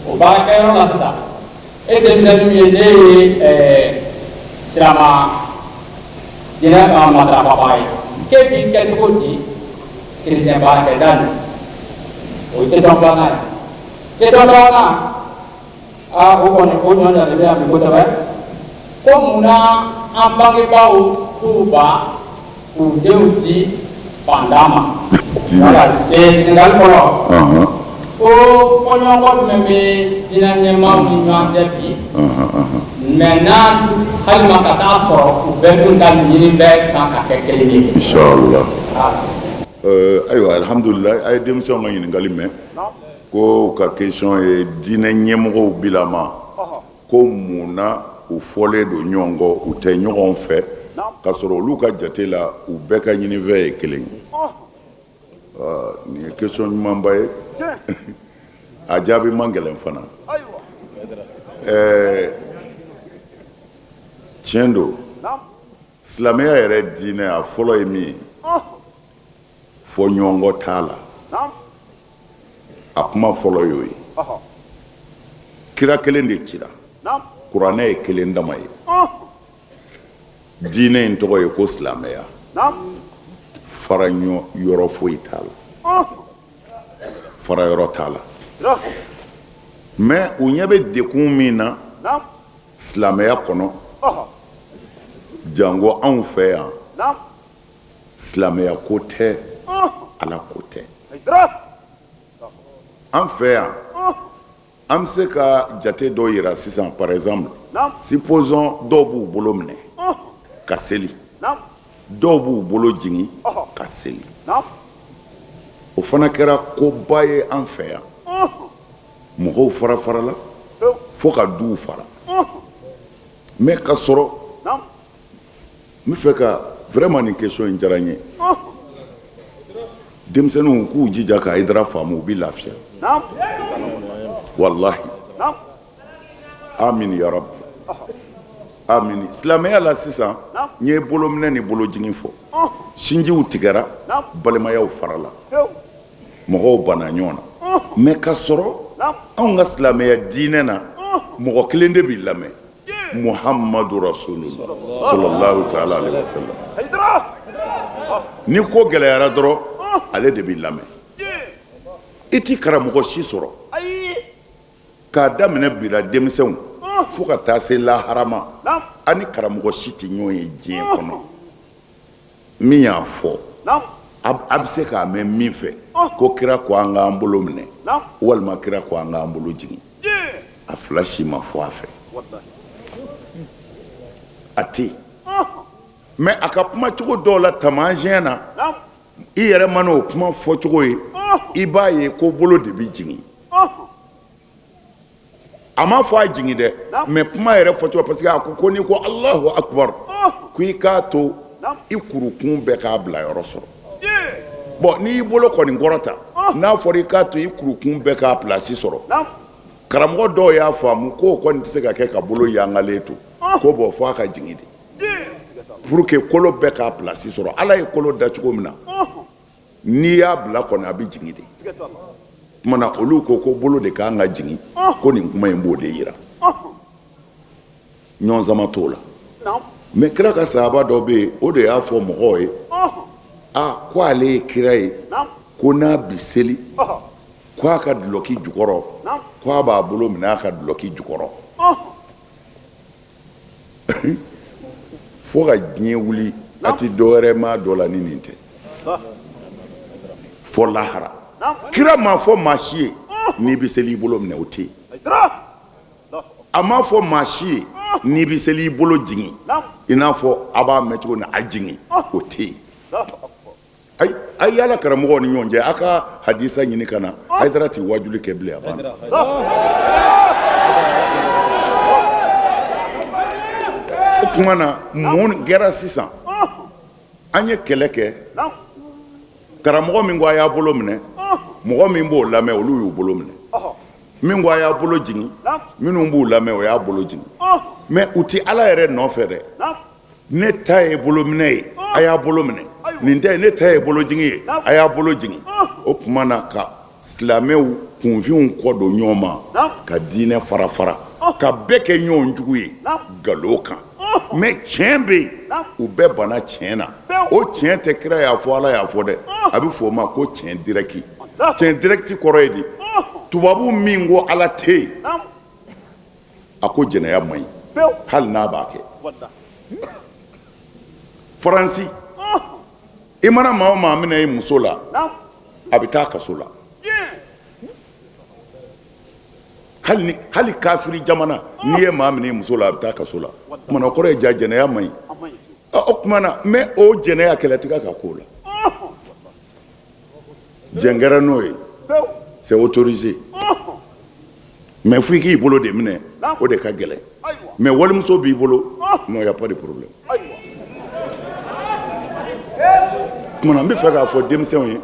o baarakɛyɔrɔ la sisan, e denmisɛnninw ye, ne ye sirama diinɛ ka matarafabaga ye, k'e b'i kɛ cogo di kerecɛn baarakɛda nin? O ye question filanan ye. Question sabanan, aa o kɔni o ɲɔ dalen bɛ yan bi kosɛbɛ, ko mun na an bangebaaw t'u ban k'u denw di fantan ma? Wala ɲininkali fɔlɔ, ko fɔɲɔgɔnkɔ jumɛn bɛ diinɛ ɲɛmaaw ni ɲɔgɔn cɛ bi, mais n'a halima ka taa sɔrɔ u bɛɛ dun ka ɲini bɛɛ kan ka kɛ kelen ye? Inshallah. Ayiwa, alhamdulillah, a ye denmisɛnw ka ɲininkali mɛn. Ko u ka question ye diinɛ ɲɛmɔgɔw bilama ko mun na u fɔlen don ɲɔgɔn kɔ, u tɛ ɲɔgɔn fɛ, k'a sɔrɔ olu ka jate la u bɛɛ ka ɲinifɛn ye kelen ye. Nin ye question ɲumanba ye, a jaabi man gɛlɛn fana. Ɛɛ tiɲɛ don, silamɛya yɛrɛ diinɛ a fɔlɔ ye min ye, fɔɲɔgɔnkɔ t'a la. A kuma fɔlɔ y'o ye. Kira kelen de cira, kuranɛ ye kelen dama ye. Diinɛ in tɔgɔ ye ko silamɛya. Fara yɔrɔ foyi t'a la, fara yɔrɔ t'a la. Mais u ɲɛ bɛ degun min na silamɛya kɔnɔ, janko anw fɛ yan, silamɛya ko tɛ, ala ko tɛ. An fɛ yan, an bɛ se ka jate dɔ yira sisan. Par exemple, supposons dɔw b'u bolo minɛ ka seli, dɔw b'u bolo jigin ka seli. O fana kɛra koba ye an fɛ yan. Mɔgɔw fara farala fo ka duw fara. Mais ka sɔrɔ n bɛ fɛ ka vraiment, nin question in diyara n ye. Denmisɛnninw k'u jija ka Hayidara faamu, u bɛ lafiya. Walahi. Amin ya rabbi. Amin. Silamɛya la sisan, n ye bolominɛ ni bolojigin fɔ. Sinjiw tigɛra, balimayaw farala. Mɔgɔw banna ɲɔgɔn na. Mais ka sɔrɔ anw ka silamɛya diinɛ na, mɔgɔ kelen de b'i lamɛn. Muhammadu rasulullah sallallahu ta'ala alaihi wasallam. Ni ko gɛlɛyara dɔrɔn, ale de b'i lamɛn. I ti karamɔgɔ si sɔrɔ k'a daminɛ bi la denmisɛnw fo ka taa se lahara ma, a ni karamɔgɔ si tɛ ɲɔgɔn ye diɲɛ kɔnɔ min y'a fɔ a bɛ se k'a mɛn min fɛ ko kira ko an k'an bolo minɛ walima kira ko an k'an bolo jigin. A fila si ma fɔ a fɛ, a tɛ yen. Mais a ka kumacogo dɔw la taamasiyɛn na, i yɛrɛ mana o kuma fɔcogo ye, i b'a ye ko bolo de bɛ jigin. A m'a fɔ a jigin dɛ, mais kuma yɛrɛ fɔcogo, parce que a ko ko n'i ko Alahu akubaru, ko i k'a to i kurukun bɛɛ k'a bila yɔrɔ sɔrɔ. Bon, n'i y'i bolo kɔni kɔrɔta, n'a fɔra i k'a to i kurukun bɛɛ k'a place sɔrɔ, karamɔgɔ dɔw y'a faamu k'o kɔni tɛ se ka kɛ ka bolo yangalen to, ko bon, fo a ka jigin de pour que kolo bɛɛ k'a place sɔrɔ. Ala ye kolo da cogo min na, n'i y'a bila kɔni a bɛ jigin de. Tuma na olu ko ko bolo de ka kan ka jigin, ko nin kuma in b'o de yira. Ɲɔgɔn sama t'o la. Mais kira ka sahaba dɔ bɛ yen, o de y'a fɔ mɔgɔw ye, a ko ale ye kira ye, ko n'a bi seli, ko a ka dulɔki jukɔrɔ, ko a b'a bolo minɛ a ka dulɔki jukɔrɔ. Fo ka diɲɛ wuli, a tɛ dɔwɛrɛ maa dɔ la ni nin tɛ fo lahara. Kira m'a fɔ maa si ye n'i bɛ seli i bolo minɛ, o tɛ yen. A m'a fɔ maa si ye n'i bɛ seli i bolo jigin, i n'a fɔ a b'a mɛn cogo min a jigin, o tɛ yen. Ayi, a ye yaala karamɔgɔw ni ɲɔgɔn cɛ, a ka hadisa ɲini ka na. Hayidara tɛ wajuli kɛ bilen, a banna. O tuma na mun kɛra sisan? An ye kɛlɛ kɛ. Karamɔgɔ min ko a y'a bolo minɛ, mɔgɔ min b'o lamɛn, olu y'u bolo minɛ. Min ko a y'a bolo jigin, minnu b'u lamɛn, o y'a bolo jigin. Mais u tɛ Ala yɛrɛ nɔfɛ dɛ. Ne ta ye bolominɛ ye, a y'a bolo minɛ. Nin tɛ, ne ta ye bolojigin ye, a y'a bolo jigin. O tuma na ka silamɛw kunfinw kɔ don ɲɔgɔn ma, ka diinɛ fara fara, ka bɛɛ kɛ ɲɔgɔn jugu ye nkalon kan. Mais tiɲɛ bɛ yen, u bɛɛ banna tiɲɛ na. O tiɲɛ tɛ kira y'a fɔ, Ala y'a fɔ dɛ. A bɛ fɔ o ma ko tiɲɛ direct. Tiɲɛ direct kɔrɔ ye di? Tubabu min ko Ala tɛ yen, a ko jɛnɛya man ɲi hali n'a b'a kɛ. Faransi, i mana maa o maa minɛ i muso la, a bɛ taa kaso la. Hali hali kafiri jamana, n'i ye maa minɛ i muso la, a bɛ taa kaso la. O tuma na o kɔrɔ ye ja jɛnɛya man ɲi. O tuma na mais o jɛnɛya kɛlɛ tɛ ka k'o la. Jɛn kɛra n'o ye, c'est autorisé, mais fo i k'i bolo de minɛ, o de ka gɛlɛn. Mais walimuso b'i bolo, non, y a pas de problème. Tuma na n bɛ fɛ k'a fɔ denmisɛnw ye,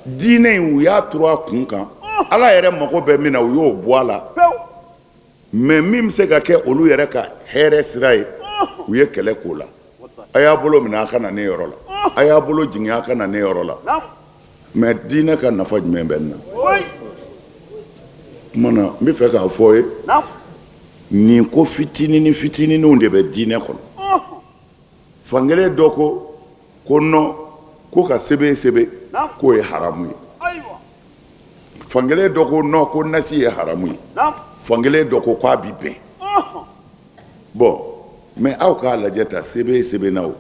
diinɛ in, u y'a turu a kun kan. Ala yɛrɛ mago bɛ min na, u y'o bɔ a la. Mais min bɛ se ka kɛ olu yɛrɛ ka hɛrɛ sira ye, u ye kɛlɛ k'o la. A y'a bolo minɛ, a ka na ne yɔrɔ la. A y'a bolo jigin, a ka na ne yɔrɔ la. Mais diinɛ ka nafa jumɛn bɛ nin na? Tuma na n bɛ fɛ k'a fɔ ye, nin ko fitinin fitininw de bɛ diinɛ kɔnɔ. Fankelen dɔ ko ko non, ko ka sɛbɛn sɛbɛn, k'o ye haramu ye. Fankelen dɔ ko non, ko nasi ye haramu ye. Fankelen dɔ ko k'a bi bɛn. Bon, mais aw k'a lajɛ ta, sɛbɛn sɛbɛnna o,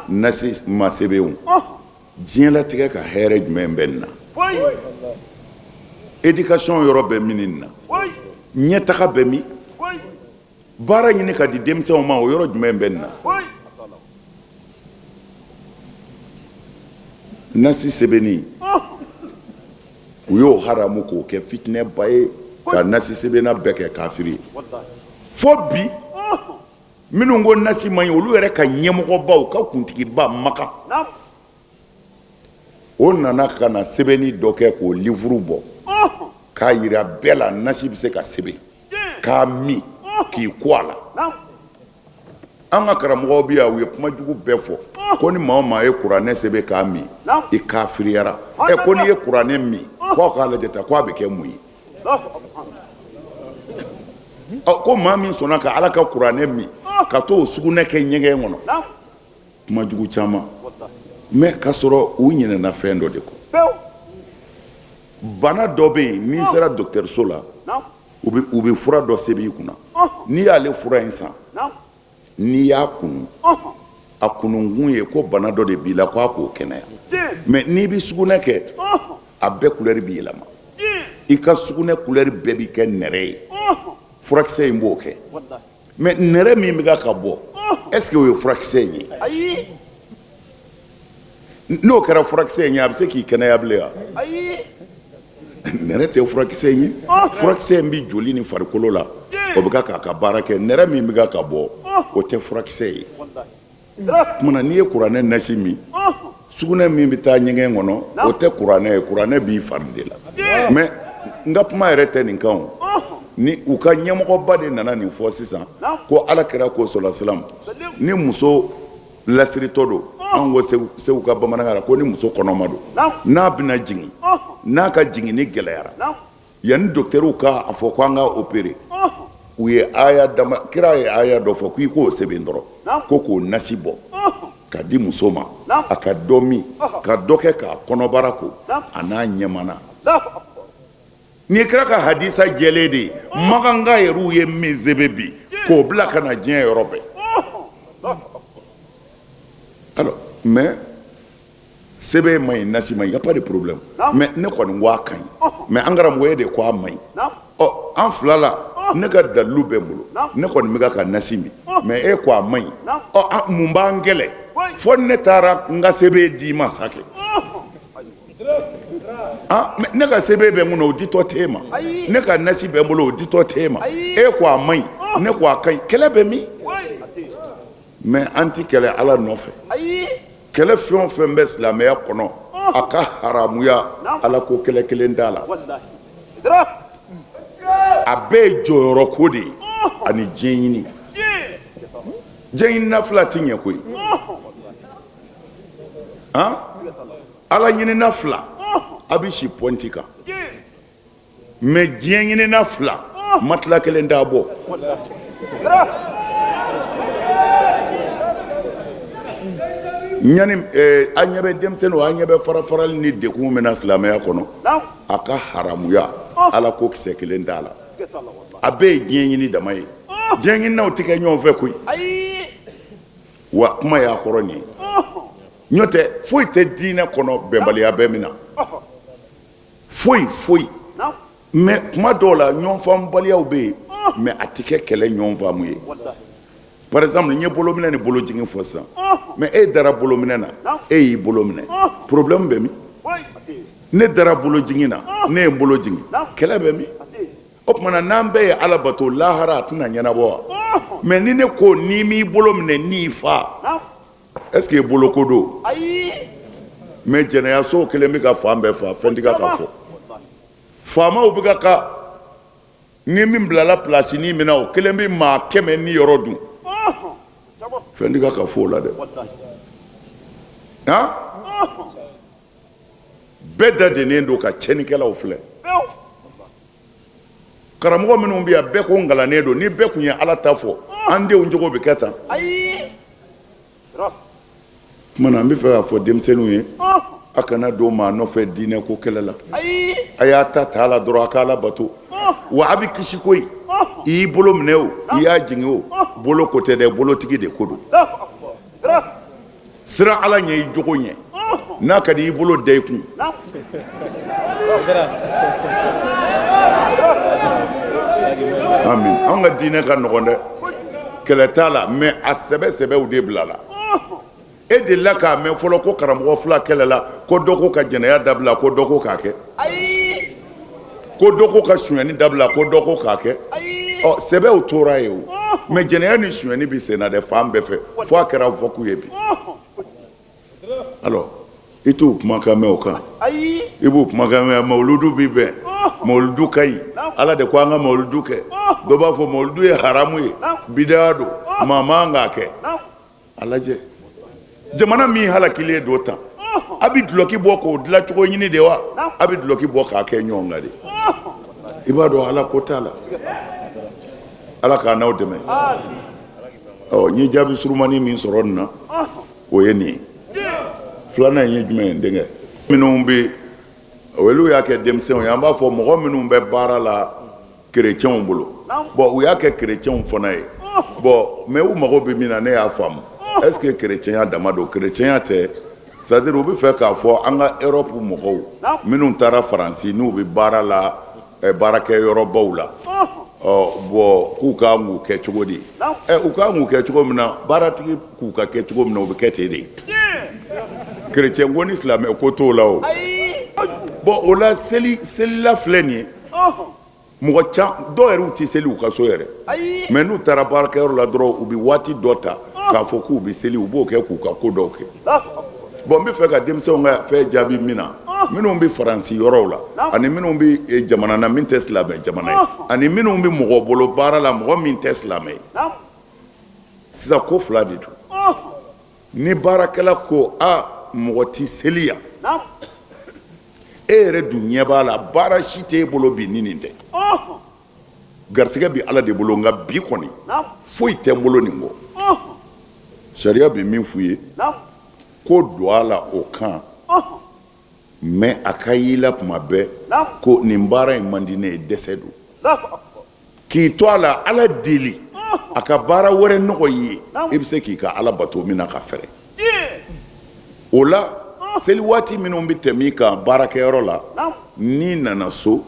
nasi ma sɛbɛn o, diɲɛlatigɛ ka hɛrɛ jumɛn bɛ nin na? Éducation yɔrɔ bɛ min nin na? Ɲɛtaga bɛ min? Baara ɲini ka di denmisɛnw ma, o yɔrɔ jumɛn bɛ nin na? Nasi sɛbɛnni, u y'o haramu k'o kɛ fitinɛba ye, ka nasi sɛbɛnna bɛɛ kɛ kafiri ye. Fo bi, minnu ko nasi man ɲi, olu yɛrɛ ka ɲɛmɔgɔbaw ka kuntigiba Makan, O nana ka na sɛbɛnni dɔ kɛ k'o livre bɔ k'a yira bɛɛ la, nasi bɛ se ka sɛbɛn k'a min k'i ko a la. An ka karamɔgɔw bɛ yan, u ye kuma jugu bɛɛ fɔ ko ni maa o maa ye kuranɛ sɛbɛn k'a min, i kafiriyara. Ɛ, ko n'i ye kuranɛ min, k'aw k'a lajɛ ta, k'a bɛ kɛ mun ye? Ɔ, ko maa min sɔnna ka Ala ka kuranɛ min ka t'o sugunɛ kɛ ɲɛgɛn kɔnɔ, kuma jugu caman, mais k'a sɔrɔ u ɲinɛna fɛn dɔ de kɔ. Bana dɔ bɛ yen, n'i sera dɔgɔtɔrɔso la, u bɛ fura dɔ sɛbɛn i kunna. N'i y'ale fura in san, n'i y'a kunu, a kununkun ye ko bana dɔ de b'i la, ko a k'o kɛnɛya. Mais n'i bɛ sugunɛ kɛ, a bɛɛ couleur bɛ yɛlɛma, i ka sugunɛ couleur bɛɛ bɛ kɛ nɛrɛ ye. Furakisɛ in b'o kɛ. Mais nɛrɛ min bɛ ka bɔ, est ce que o ye furakisɛ in ye? N'o kɛra furakisɛ in ye, a bɛ se k'i kɛnɛya bilen wa? Nɛrɛ tɛ furakisɛ in ye. Furakisɛ in bɛ joli ni farikolo la, o bɛ k'a ka baara kɛ. Nɛrɛ min bɛ ka bɔ, o tɛ furakisɛ ye. Tuma na, n'i ye kuranɛ nasi min, sugunɛ min bɛ taa ɲɛgɛn kɔnɔ, o tɛ kuranɛ ye. Kuranɛ b'i fari de la. Mais n ka kuma yɛrɛ tɛ nin kan. O ni u ka ɲɛmɔgɔba de nana nin fɔ sisan ko Ala kira ko sɔla salam, ni muso lasiritɔ don, an ko Segu ka bamanankan na ko ni muso kɔnɔma don, n'a bɛna jigin, n'a ka jiginni gɛlɛyara, yanni dɔkitɛriw ka a fɔ ko an ka opérer, u ye aya dama, kira ye aya dɔ fɔ k'i k'o sɛbɛn dɔrɔn, ko k'o nasi bɔ ka di muso ma, a ka dɔ min, ka dɔ kɛ k'a kɔnɔbara ko a n'a ɲɛmana. Nin ye kira ka hadisa jɛlen de ye. Makanka yɛrɛw ye min sɛbɛn bi k'o bila ka na diɲɛ yɔrɔ bɛɛ. Alors, mais sɛbɛn man ɲi, nasi man ɲi, y a pas de problème. Mais ne kɔni ko a ka ɲi, mais an karamɔgɔ e de ko a man ɲi. Ɔ, an fila la, ne ka dalilu bɛ n bolo, ne kɔni bɛ ka nasi min, mais e ko a man ɲi. Ɔ, mun b'an kɛlɛ fo ne taara n ka sɛbɛn d'i ma sa kɛ? Ah, ne ka sɛbɛn bɛ n kunna, o ditɔ t'e ma. Ne ka nasi bɛ n bolo, o ditɔ t'e ma. E ko a man ɲi, ne ko a ka ɲi, kɛlɛ bɛ min? Mais an ti kɛlɛ Ala nɔfɛ. Kɛlɛ fɛn o fɛn bɛ silamɛya kɔnɔ, a ka haramuya, Ala ko kɛlɛ kelen t'a la. A bɛɛ ye jɔyɔrɔ ko de ye ani diɲɛ ɲini. Diɲɛ ɲinina fila ti ɲɛ koyi. Han, Ala ɲinina fila, a bɛ si pɔnti kan. Mais diɲɛ ɲinina fila, matila kelen t'a bɔ. Ɲani an ɲɛ bɛ denmisɛnninw, an ɲɛ bɛ fara farali ni degun min na silamɛya kɔnɔ, a ka haramuya, Ala ko kisɛ kelen t'a la. A bɛɛ ye diɲɛ ɲini dama ye. Diɲɛ ɲininaw tɛ kɛ ɲɔgɔn fɛ koyi. Wa kuma y'a kɔrɔ nin ye, n'o tɛ foyi tɛ diinɛ kɔnɔ bɛnbaliya bɛ min na, foyi foyi. Mais kuma dɔw la, ɲɔgɔnfaamubaliyaw bɛ yen, mais a tɛ kɛ kɛlɛ ɲɔgɔnfaamu ye. Par exemple, n ye bolominɛ ni bolojigin fɔ sisan, mais e dara bolominɛ na, e y'i bolo minɛ, problème bɛ min? Ne dara bolojigin na, ne ye n bolo jigin, kɛlɛ bɛ min? O tuma na, n'an bɛɛ ye Ala bato, lahara a tɛna ɲɛnabɔ wa? Mais ni ne ko n'i m'i bolo minɛ n'i fa, est ce que boloko don? Mais jɛnɛyasow kelen bɛ ka fan bɛɛ fa, fɛn tɛ ka fɔ. Faamaw bɛ ka ni min bilala place ni min na, o kelen bɛ maa 100 ni yɔrɔ dun, fɛn tɛ ka fɔ o la dɛ. Han, bɛɛ da dennen don ka tiɲɛnikɛlaw filɛ. Karamɔgɔ minnu bɛ yan, bɛɛ ko n kalannen don. Ni bɛɛ tun ye Ala ta fɔ, an denw cogo bɛ kɛ tan. Tuma na, an bɛ fɛ k'a fɔ denmisɛnninw ye, a kana don maa nɔfɛ diinɛ ko kɛlɛ la. A y'a ta ta la dɔrɔn, a ka Ala bato, wa a bɛ kisi koyi. I y'i bolo minɛ o, i y'a jigin o, bolo ko tɛ dɛ, bolotigi de ko don. Siran Ala ɲɛ, i jogo ɲɛ. N'a ka di i bolo da i kun. Amin. An ka diinɛ ka nɔgɔn dɛ, kɛlɛ t'a la, mais a sɛbɛ sɛbɛw de bila la. E delila k'a mɛn fɔlɔ ko karamɔgɔ fila kɛlɛla, ko dɔ ko ka jɛnɛya dabila, ko dɔ ko k'a kɛ, ko dɔ ko ka sonyɛni dabila, ko dɔ ko k'a kɛ? Ɔ, sɛbɛw tora yen o, mais jɛnɛya ni sonyɛni bɛ sen na dɛ fan bɛɛ fɛ, fo a kɛra vogue ye bi. Alors, I t'u kumakan mɛn o kan i b'u kumakan mɛn mawuludu bi bɛn mawuludu ka ɲi ala de ko an ka mawuludu kɛ dɔ b'a fɔ mawuludu ye haramu ye bidaya don maa man k'a kɛ a lajɛ jamana min halakilen don tan a bɛ dulɔki bɔ k'o dilancogo ɲini de wa a bɛ dulɔki bɔ k'a kɛ ɲɔgɔn kan de i b'a dɔn ala ko t'a la ala k'an n'aw dɛmɛ ɔ n ye jaabi surumani min sɔrɔ nin na o ye nin ye filanan in ye jumɛn ye n denkɛ minnu bɛ olu y'a kɛ denmisɛnw ye an b'a fɔ mɔgɔ minnu bɛ baara la kerecɛnw bolo bon u y'a kɛ kerecɛnw fana ye bon mais u mago bɛ min na ne y'a faamu est ce que kerecɛnya dama don kerecɛnya tɛ c'est à dire u bɛ fɛ k'a fɔ an ka Europe mɔgɔw minnu taara Faransi n'u bɛ baara la baarakɛyɔrɔbaw la ɔ bon k'u ka kan k'u kɛ cogo di ɛ u ka kan k'u kɛ cogo min na baaratigi k'u ka kɛ cogo min na u bɛ kɛ ten de kerecɛn ko ni silamɛ ko t'o la o bon o la seli selila filɛ nin ye mɔgɔ can dɔw yɛrɛ tɛ seli u ka so yɛrɛ mais n'u taara baarakɛyɔrɔ la dɔrɔn u bɛ waati dɔ ta k'a fɔ k'u bɛ seli u b'o kɛ k'u ka ko dɔw kɛ bon n bɛ fɛ ka denmisɛnw ka fɛn jaabi min na minnu bɛ faransi yɔrɔw la ani minnu bɛ eh, jamana na min tɛ silamɛ jamana ye ani minnu bɛ mɔgɔ bolo baara la mɔgɔ min tɛ silamɛ ye sisan ko fila de don ni baarakɛla ko a mɔgɔ tɛ seli yan e yɛrɛ dun ɲɛ b'a la baara si t'e bolo bi ni nin tɛ garisɛgɛ bɛ ala de bolo nka bi kɔni foyi tɛ n bolo nin kɔ sariya bɛ min f'u ye ko don a la o kan mais a ka y'i la tuma bɛɛ ko nin baara in man di ne ye dɛsɛ don k'i to a la ala deli a ka baara wɛrɛ nɔgɔ i ye i bɛ se k'i ka ala bato min na ka fɛrɛ o la seli waati minnu bɛ tɛmɛ i kan baarakɛyɔrɔ la n'i nana so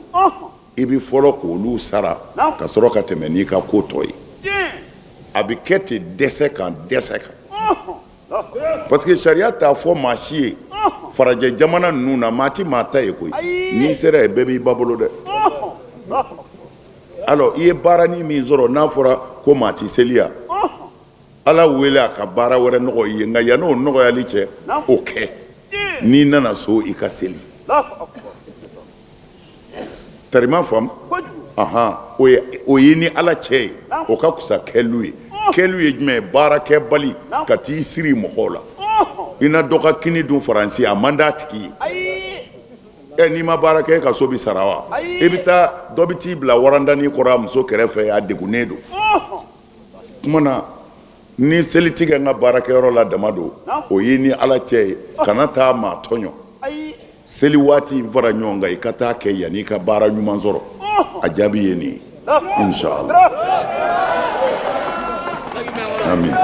i bɛ fɔlɔ k'olu sara ka sɔrɔ ka tɛmɛ n'i ka ko tɔ ye a bɛ kɛ ten dɛsɛ kan dɛsɛ kan parce que sariya t'a fɔ maa si ye farajɛ jamana ninnu na maa tɛ maa ta ye koyi n'i sera yen bɛɛ b'i ba bolo dɛ alors i ye baaranin min sɔrɔ n'a fɔra ko maa tɛ seli yan ala wele a ka baara wɛrɛ nɔgɔ i ye nka yann'o nɔgɔyali cɛ o kɛ n'i nana so i ka seli tari m'a faamu ahan o ye o ye ni ala cɛ ye o ka fisa kɛlu ye kɛlu ye jumɛn ye baarakɛbali ka t'i siri mɔgɔw la i na dɔ ka kini dun faransi a man d'a tigi ye ɛ n'i ma baara kɛ e ka so bɛ sara wa i bɛ taa dɔ bɛ t'i bila warandani kɔrɔ a muso kɛrɛfɛ a degunnen don tuma na ni seli tɛ kɛ n ka baarakɛyɔrɔ la dama don o ye ni ala cɛ ye kana taa maa tɔɲɔ seli waati in fara ɲɔgɔn kan i ka taa kɛ yanni i ka baara ɲuman sɔrɔ a jaabi ye nin ye inshallah amin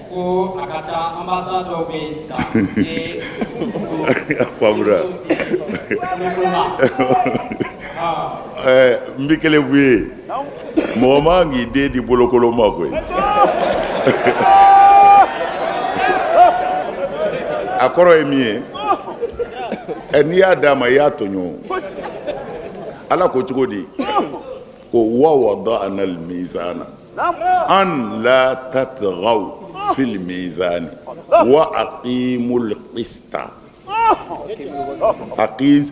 ko a ka ca ambassade dɔw bɛ yen sisan a faamuna n bɛ kelen f'u ye mɔgɔ man k'i den di bolokolon ma koyi a kɔrɔ ye min ye ɛ n'i y'a d'a ma i y'a tɔɲɔ ala ko cogo di ko wa wada'na al-mizana an la tatghaw fil mizani wa aqimul qista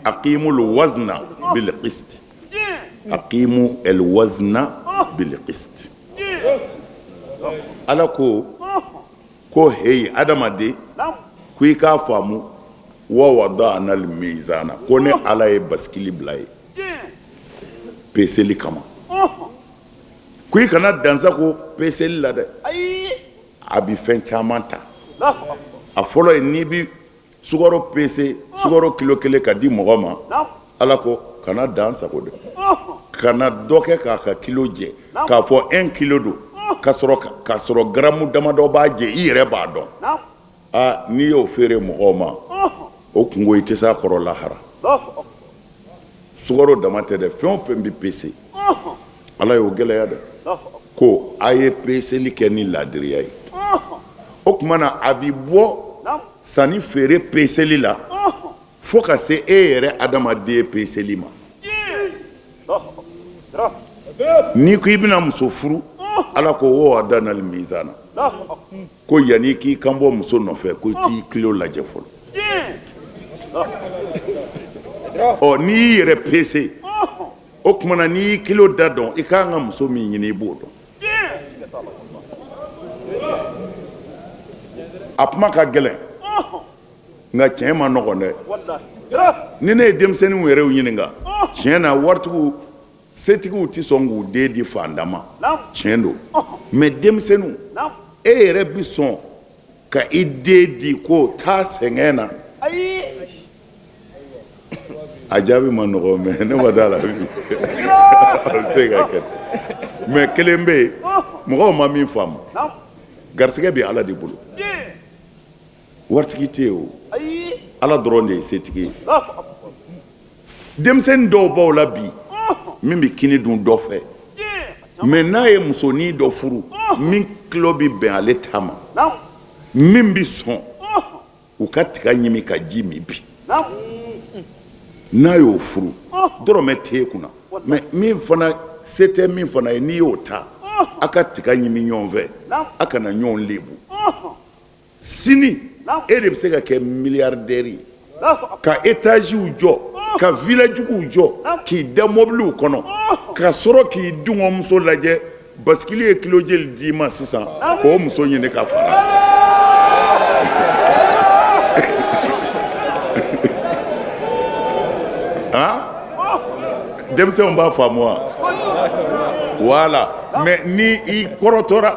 aqimul wazna bil qist aqimu al wazna bil qist ala ko ko heyi adamaden ko i k'a faamu wa wada'na al mizana ko ne ala ye basikili bila ye peseli kama ko i kana dansago peseli la dɛ a bɛ fɛn caman ta a fɔlɔ ye n'i bɛ sukaro pese sukaro kilo kelen ka di mɔgɔ ma ala ko kana dan sago dɛ kana dɔ kɛ k'a ka kilo jɛ k'a fɔ un kilo don ka sɔrɔ garamu damadɔ b'a jɛ i yɛrɛ b'a dɔn aa n'i y'o feere mɔgɔw ma o kunko i tɛ s'a kɔrɔ lahara sukaro dama tɛ dɛ fɛn o fɛn bɛ pese ala y'o gɛlɛya dɛ ko a ye peseli kɛ ni laadiriya ye o tuma na a bɛ bɔ sanni feere peseli la fo ka se e yɛrɛ adamaden peseli ma n'i ko i bɛna muso furu ala ko wa wada'na al-mizana Ko yanni k'i kan bɔ muso nɔfɛ, ko i t'i kilo lajɛ fɔlɔ. Ɔ, n'i y'i yɛrɛ pese, o tuma na n'i y'i kilo da dɔn, i ka kan ka muso min ɲini, i b'o dɔn. A kuma ka gɛlɛn, nka tiɲɛ man nɔgɔn dɛ. Ni ne ye denmisɛnninw yɛrɛw ɲininka, tiɲɛ na, waritigiw, setigiw tɛ sɔn k'u den di fantan ma, tiɲɛ don. Mais denmisɛnninw, e yɛrɛ bɛ sɔn ka i den di ko taa sɛgɛn na? A jaabi ma nɔgɔ, mais ne ma da la a bɛ se ka kɛ. Mais kelen bɛ yen, mɔgɔw ma min faamu, garisɛgɛ bɛ Ala de bolo, waritigi tɛ yen o, Ala dɔrɔn de ye setigi ye. Denmisɛnnin dɔw b'aw la bi min bɛ kini dun dɔ fɛ, mais n'a ye musonin dɔ furu min kilo bɛ bɛn ale ta ma, min bɛ sɔn u ka tiga ɲimi ka ji min bi, n'a y'o furu, dɔrɔmɛ t'e kunna. Mais min fana se tɛ min fana ye, n'i y'o ta, a ka tiga ɲimi ɲɔgɔn fɛ, a kana ɲɔgɔn lebu. Sini e de bɛ se ka kɛ milliardaire ye, ka étagew jɔ, ka villajuguw jɔ, k'i da mobiliw kɔnɔ, ka sɔrɔ k'i dungɔmuso lajɛ basikili ye kilo jeli d'i ma sisan, k'o muso ɲini ka fara. Denmisɛnw b'a faamu wa? Voilà. Mais ni i kɔrɔtɔra,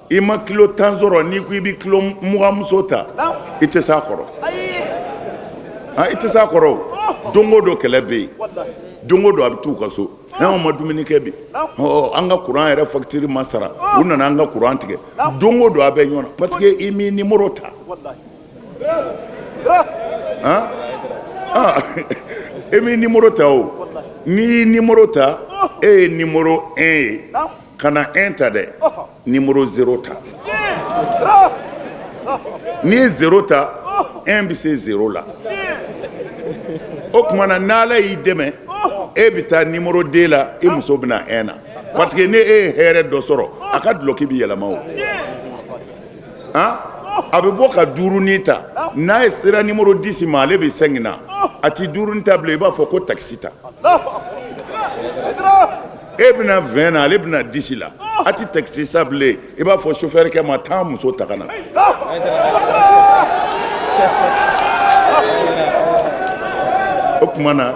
i ma kilo 10 sɔrɔ, n'i ko i bɛ kilo 20 muso ta, i tɛ s'a kɔrɔ, i tɛ s'a kɔrɔ o. Don o don kɛlɛ bɛ yen, don o don a bɛ t'u ka so, anw ma dumuni kɛ bi, an ka courant yɛrɛ facture ma sara, u nana an ka courant tigɛ. Don o don a bɛ ɲɔgɔn na, parce que i m'i numéro ta. E m'i numéro ta o. N'i y'i numéro ta, e ye numéro 1 ye, kana 1 ta dɛ, numéro 0 ta. N'i ye 0 ta, 1 bɛ se 0 la. O tuma na n'Ala y'i dɛmɛ, e bɛ taa numéro 2 la, i muso bɛ na 1 na, parce que ni e ye hɛrɛ dɔ sɔrɔ, a ka dulɔki bɛ yɛlɛma o. A bɛ bɔ ka duurunin ta, n'a ye sera numéro 10 ma, ale bɛ 5 na, a ti duurunin ta bilen, i b'a fɔ ko taxi ta. E bɛna 20 na, ale bɛna 10 la, a ti taxi sa bilen, i b'a fɔ chauffeur kɛ ma taa muso ta ka na. O tuma na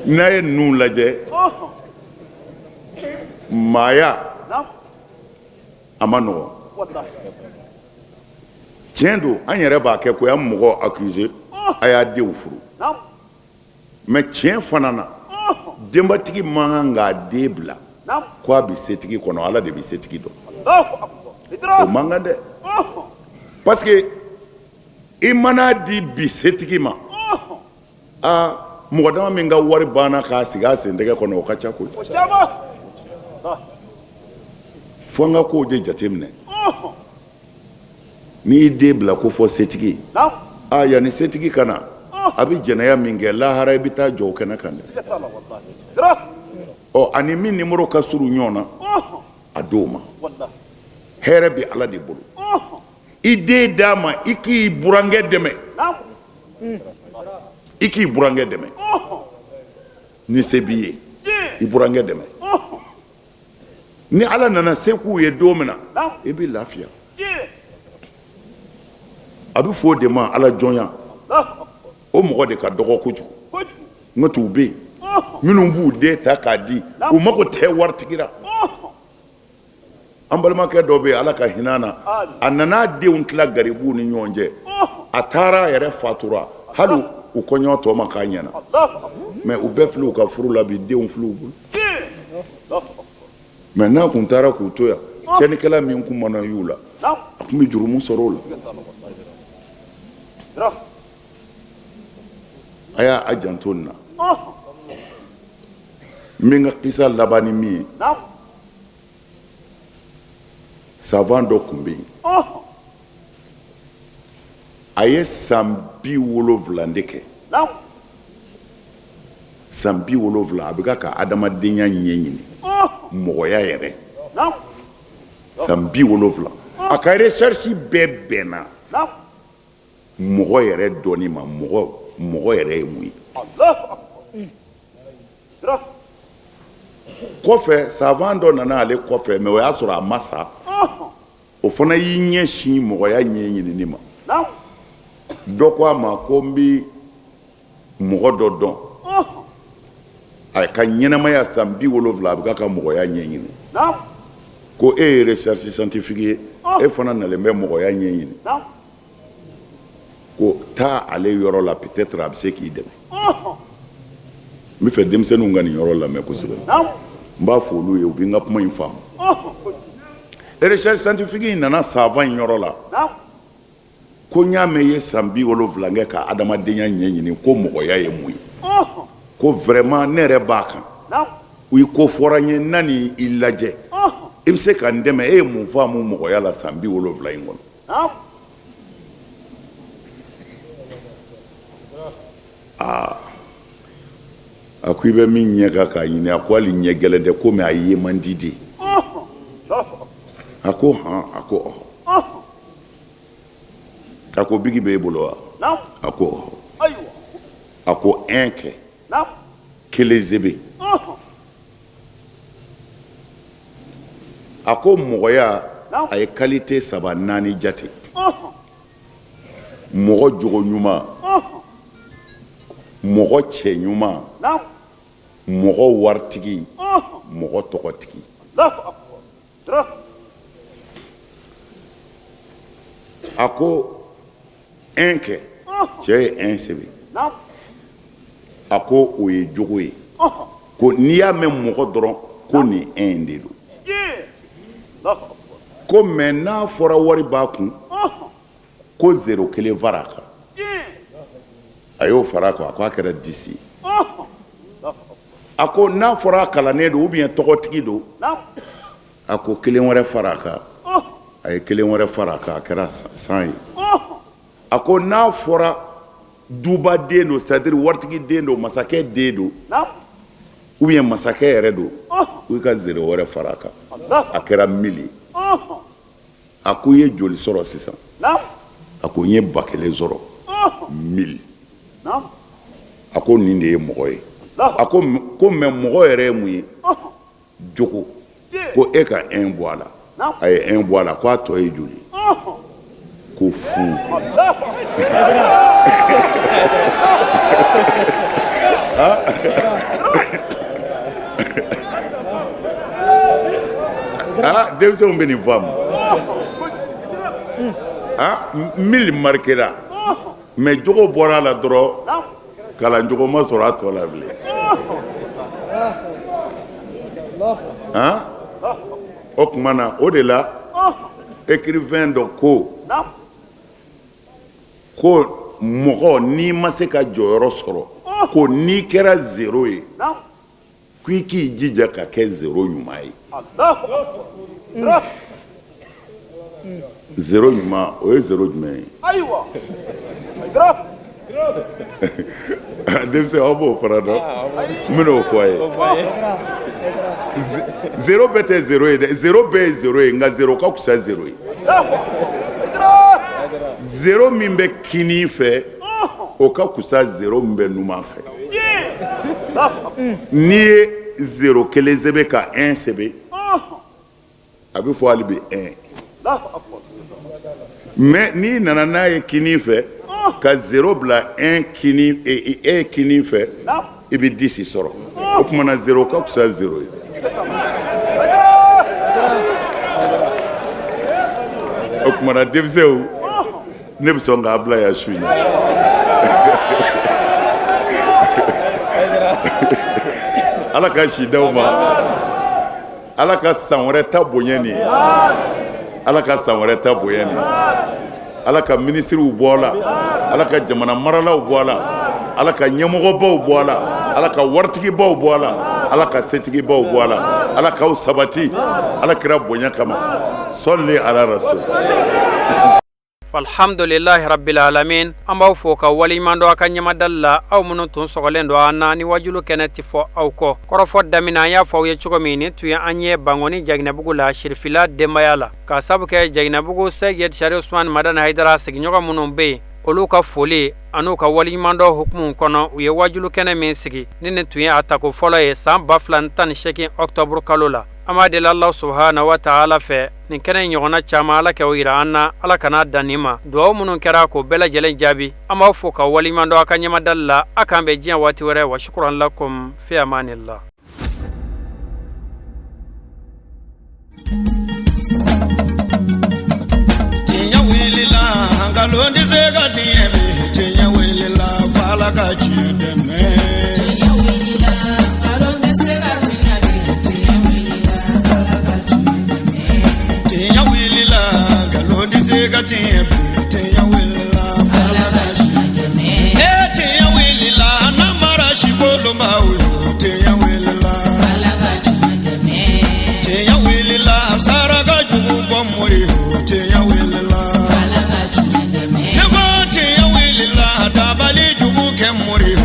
n'a ye ninnu lajɛ, maaya a ma nɔgɔn. Tiɲɛ don, an yɛrɛ b'a kɛ ko an mɔgɔ accuser, a y'a denw furu. Mais tiɲɛ fana na, denbatigi man kan k'a den bila ko a bɛ setigi kɔnɔ, Ala de bɛ setigi dɔn. O man kan dɛ, parce que i man'a di bi setigi ma, aa, mɔgɔ dama min ka wari banna k'a sigi a sentɛgɛ kɔnɔ, o ka ca koyi. Fo an ka kow de jateminɛ. N'i y'i den bila ko fɔ setigi, aa, yanni setigi ka na, a bɛ jɛnɛya min kɛ, lahara i bɛ taa jɔ o kɛnɛ kan dɛ. Ɔ, ani min nimoro ka surun ɲɔgɔn na, a d'o ma. Hɛrɛ bɛ Ala de bolo. I den d'a ma, i k'i burankɛ dɛmɛ, i k'i burankɛ dɛmɛ ni se b'i ye, i burankɛ dɛmɛ. Ni Ala nana se k'u ye don min na, i bɛ lafiya. A bɛ fɔ o de ma ala jɔnya. O mɔgɔ de ka dɔgɔ kojugu. N'o tɛ u bɛ yen minnu b'u den ta k'a di, u mago tɛ waritigi la. An balimakɛ dɔ bɛ yen, Ala ka hinɛ na, a nana denw tila garibuw ni ɲɔgɔn cɛ, a taara a yɛrɛ fatura, hali u kɔɲɔ tɔ ma k'a ɲɛna. Mais u bɛɛ filɛ u ka furu la bi, denw filɛ u bolo. Mais n'a kun taara k'u to yan, tiɲɛnikɛla min kun mana y'u la, a tun bɛ jurumu sɔrɔ o la. A y'a janto nin na. N bɛ n ka kisa laban ni min ye, savant dɔ tun bɛ yen, a ye san 70 de kɛ, san 70, a bɛ ka adamadenya ɲɛɲini, mɔgɔya yɛrɛ. San 70, a ka recherche bɛɛ bɛnna mɔgɔ yɛrɛ dɔnni ma, mɔgɔ mɔgɔ yɛrɛ ye mun ye. Kɔfɛ, savant dɔ nana ale kɔfɛ, mais o y'a sɔrɔ a ma sa. O fana y'i ɲɛsin mɔgɔya ɲɛɲinini ma. Dɔ ko a ma ko n bi mɔgɔ dɔ dɔn, a ka ɲɛnamaya san 70, a bɛ ka mɔgɔya ɲɛɲini. Ko e ye recherche scientifique ye, e fana nalen bɛ mɔgɔya ɲɛɲini, ko taa ale yɔrɔ la, peut-être a bɛ se k'i dɛmɛ. N bɛ fɛ denmisɛnninw ka nin yɔrɔ lamɛn kosɛbɛ. N b'a fɔ olu ye, u bɛ n ka kuma in faamu. Recherche scientifique in nana savant in yɔrɔ la, ko n y'a mɛn i ye san 70 kɛ ka adamadenya ɲɛɲini, ko mɔgɔya ye mun ye, ko vraiment ne yɛrɛ b'a kan, i ko fɔra n ye, n nan'i lajɛ, i bɛ se ka n dɛmɛ? E ye mun faamu mɔgɔya la san 70 in kɔnɔ? Aa, a ko i bɛ min ɲɛ kan k'a ɲini, a ko hali ɲɛ gɛlɛn tɛ, komi a ye man di de. A ko hɔn? A ko ɔhɔ. A ko biki b'e bolo wa? A ko ɔhɔ. A ko un kɛ, kelen sɛbɛn. A ko mɔgɔya, a ye qualité saba naani jate: mɔgɔ jogo ɲuman, mɔgɔ cɛ ɲuman, mɔgɔ waritigi, mɔgɔ tɔgɔtigi. A ko un kɛ. Cɛ ye un sɛbɛn. A ko o ye jogo ye, ko n'i y'a mɛn mɔgɔ dɔrɔn, ko nin un de don. Ko mais n'a fɔra wari b'a kun, ko zéro kelen fara a kan. A y'o fara a kan, a ko a kɛra 10 ye. A ko n'a fɔra a kalannen don ou bien tɔgɔtigi don, a ko kelen wɛrɛ fara a kan. A ye kelen wɛrɛ fara a kan, a kɛra 100 ye. A ko n'a fɔra dubaden don, c'est à dire waritigi den don, masakɛ den don ou bien masakɛ yɛrɛ don, ko i ka zéro wɛrɛ fara a kan, a kɛra 1000 ye. A ko i ye joli sɔrɔ sisan? A ko n ye 1000 sɔrɔ, 1000. A ko nin de ye mɔgɔ ye. A ko mais mɔgɔ yɛrɛ ye mun ye? Jogo. Ko e ka un bɔ a la. A ye un bɔ a la, ko a tɔ ye joli? Ko fu. Aa, denmisɛnw bɛ nin faamu. Aa, 1000 marquera, mais jogo bɔra a la dɔrɔn, kalanjogo ma sɔrɔ a tɔ la bilen. Han, o tuma na, o de la écrivain dɔ ko mɔgɔ n'i ma se ka jɔyɔrɔ sɔrɔ, ko n'i kɛra zéro ye, ko i k'i jija ka kɛ zéro ɲuman ye. Zéro ɲuman, o ye zéro jumɛn ye? Ayiwa. Denmisɛn, aw b'o fana dɔn, n bɛn'o fɔ a ye. Zéro bɛɛ tɛ zéro ye dɛ. Zéro bɛɛ ye zéro ye, nka zéro ka fisa zéro ye. Zéro min bɛ kinin fɛ, o ka fisa zéro min bɛ numan fɛ. N'i ye zéro kelen sɛbɛn ka un sɛbɛn, a bɛ fɔ hali bi un. Mais n'i nana n'a ye kinin fɛ ka zéro bila un kinin e kinin fɛ, i bɛ 10 sɔrɔ. O tuma na zéro ka fisa zéro ye. O tuma na denmisɛnw, ne bɛ sɔn k'a bila yan su in na. Ala ka si d'aw ma. Ala ka san wɛrɛ ta bonya nin ye. Ala ka san wɛrɛ ta bonya nin ye. Ala ka minisiriw bɔ a la. Ala ka jamana maralaw bɔ a la. Ala ka ɲɛmɔgɔbaw bɔ a la. Ala ka waritigibaw bɔ a la. Ala ka setigibaw bɔ a la. Ala k'aw sabati. Ala kira bonya kama. Sɔli ala rasul. Alhamdulilahi rabbil alamin. An b'aw fo ka waleɲuman dɔn a ka ɲɛmadali la, aw minnu tun sɔgɔlen don an na ni wajulu kɛnɛ tɛ fɔ aw kɔ. Kɔrɔfɔ daminɛ, an y'a fɔ aw ye cogo min, nin tun ye an ye Bankɔni Jaginɛbugu la, Sirifila denbaya la, k'a sabu kɛ Jaginɛbugu Seyid Sharif Usman Madani Hayidara sigiɲɔgɔn minnu bɛ yen, olu ka foli an'u ka waleɲumandɔn hukumu kɔnɔ, u ye wajulu kɛnɛ min sigi ni nin tun ye a tako fɔlɔ ye san 2018 octobre kalo la. An b'a deli Alahu subahana wa taala fɛ, nin kɛnɛ ɲɔgɔnna caman, Ala k'o yira an na, Ala kana dan nin ma. Dugawu minnu kɛra, k'o bɛɛ lajɛlen jaabi. An b'aw fo ka waleɲuman dɔn a ka ɲɛmadali la. A k'an bɛn diɲɛ waati wɛrɛ. Wa shukran lakum, fi amanillah. Tiɲɛ wulila, nkalon tɛ se ka tiɲɛ bi. Tiɲɛ wulila, f'Ala ka tiɲɛ dɛmɛ. Tiɲɛ wulila, nkalon tɛ se ka tiɲɛ bi. Tiɲɛ wulila, Ala ka tiɲɛ dɛmɛ. Tiɲɛ wulila, nkalon tɛ se ka tiɲɛ bi. Tiɲɛ wulila, Ala ka tiɲɛ dɛmɛ. E tiɲɛ wulila, namara si kolonbaw yo. Tiɲɛ wulila, Ala ka tiɲɛ dɛmɛ. Tiɲɛ wulila, saraka jugu bɔ mori yo. Tiɲɛ wulila, Ala ka tiɲɛ dɛmɛ. Ne ko tiɲɛ wulila, dabali jugu kɛ mori yo.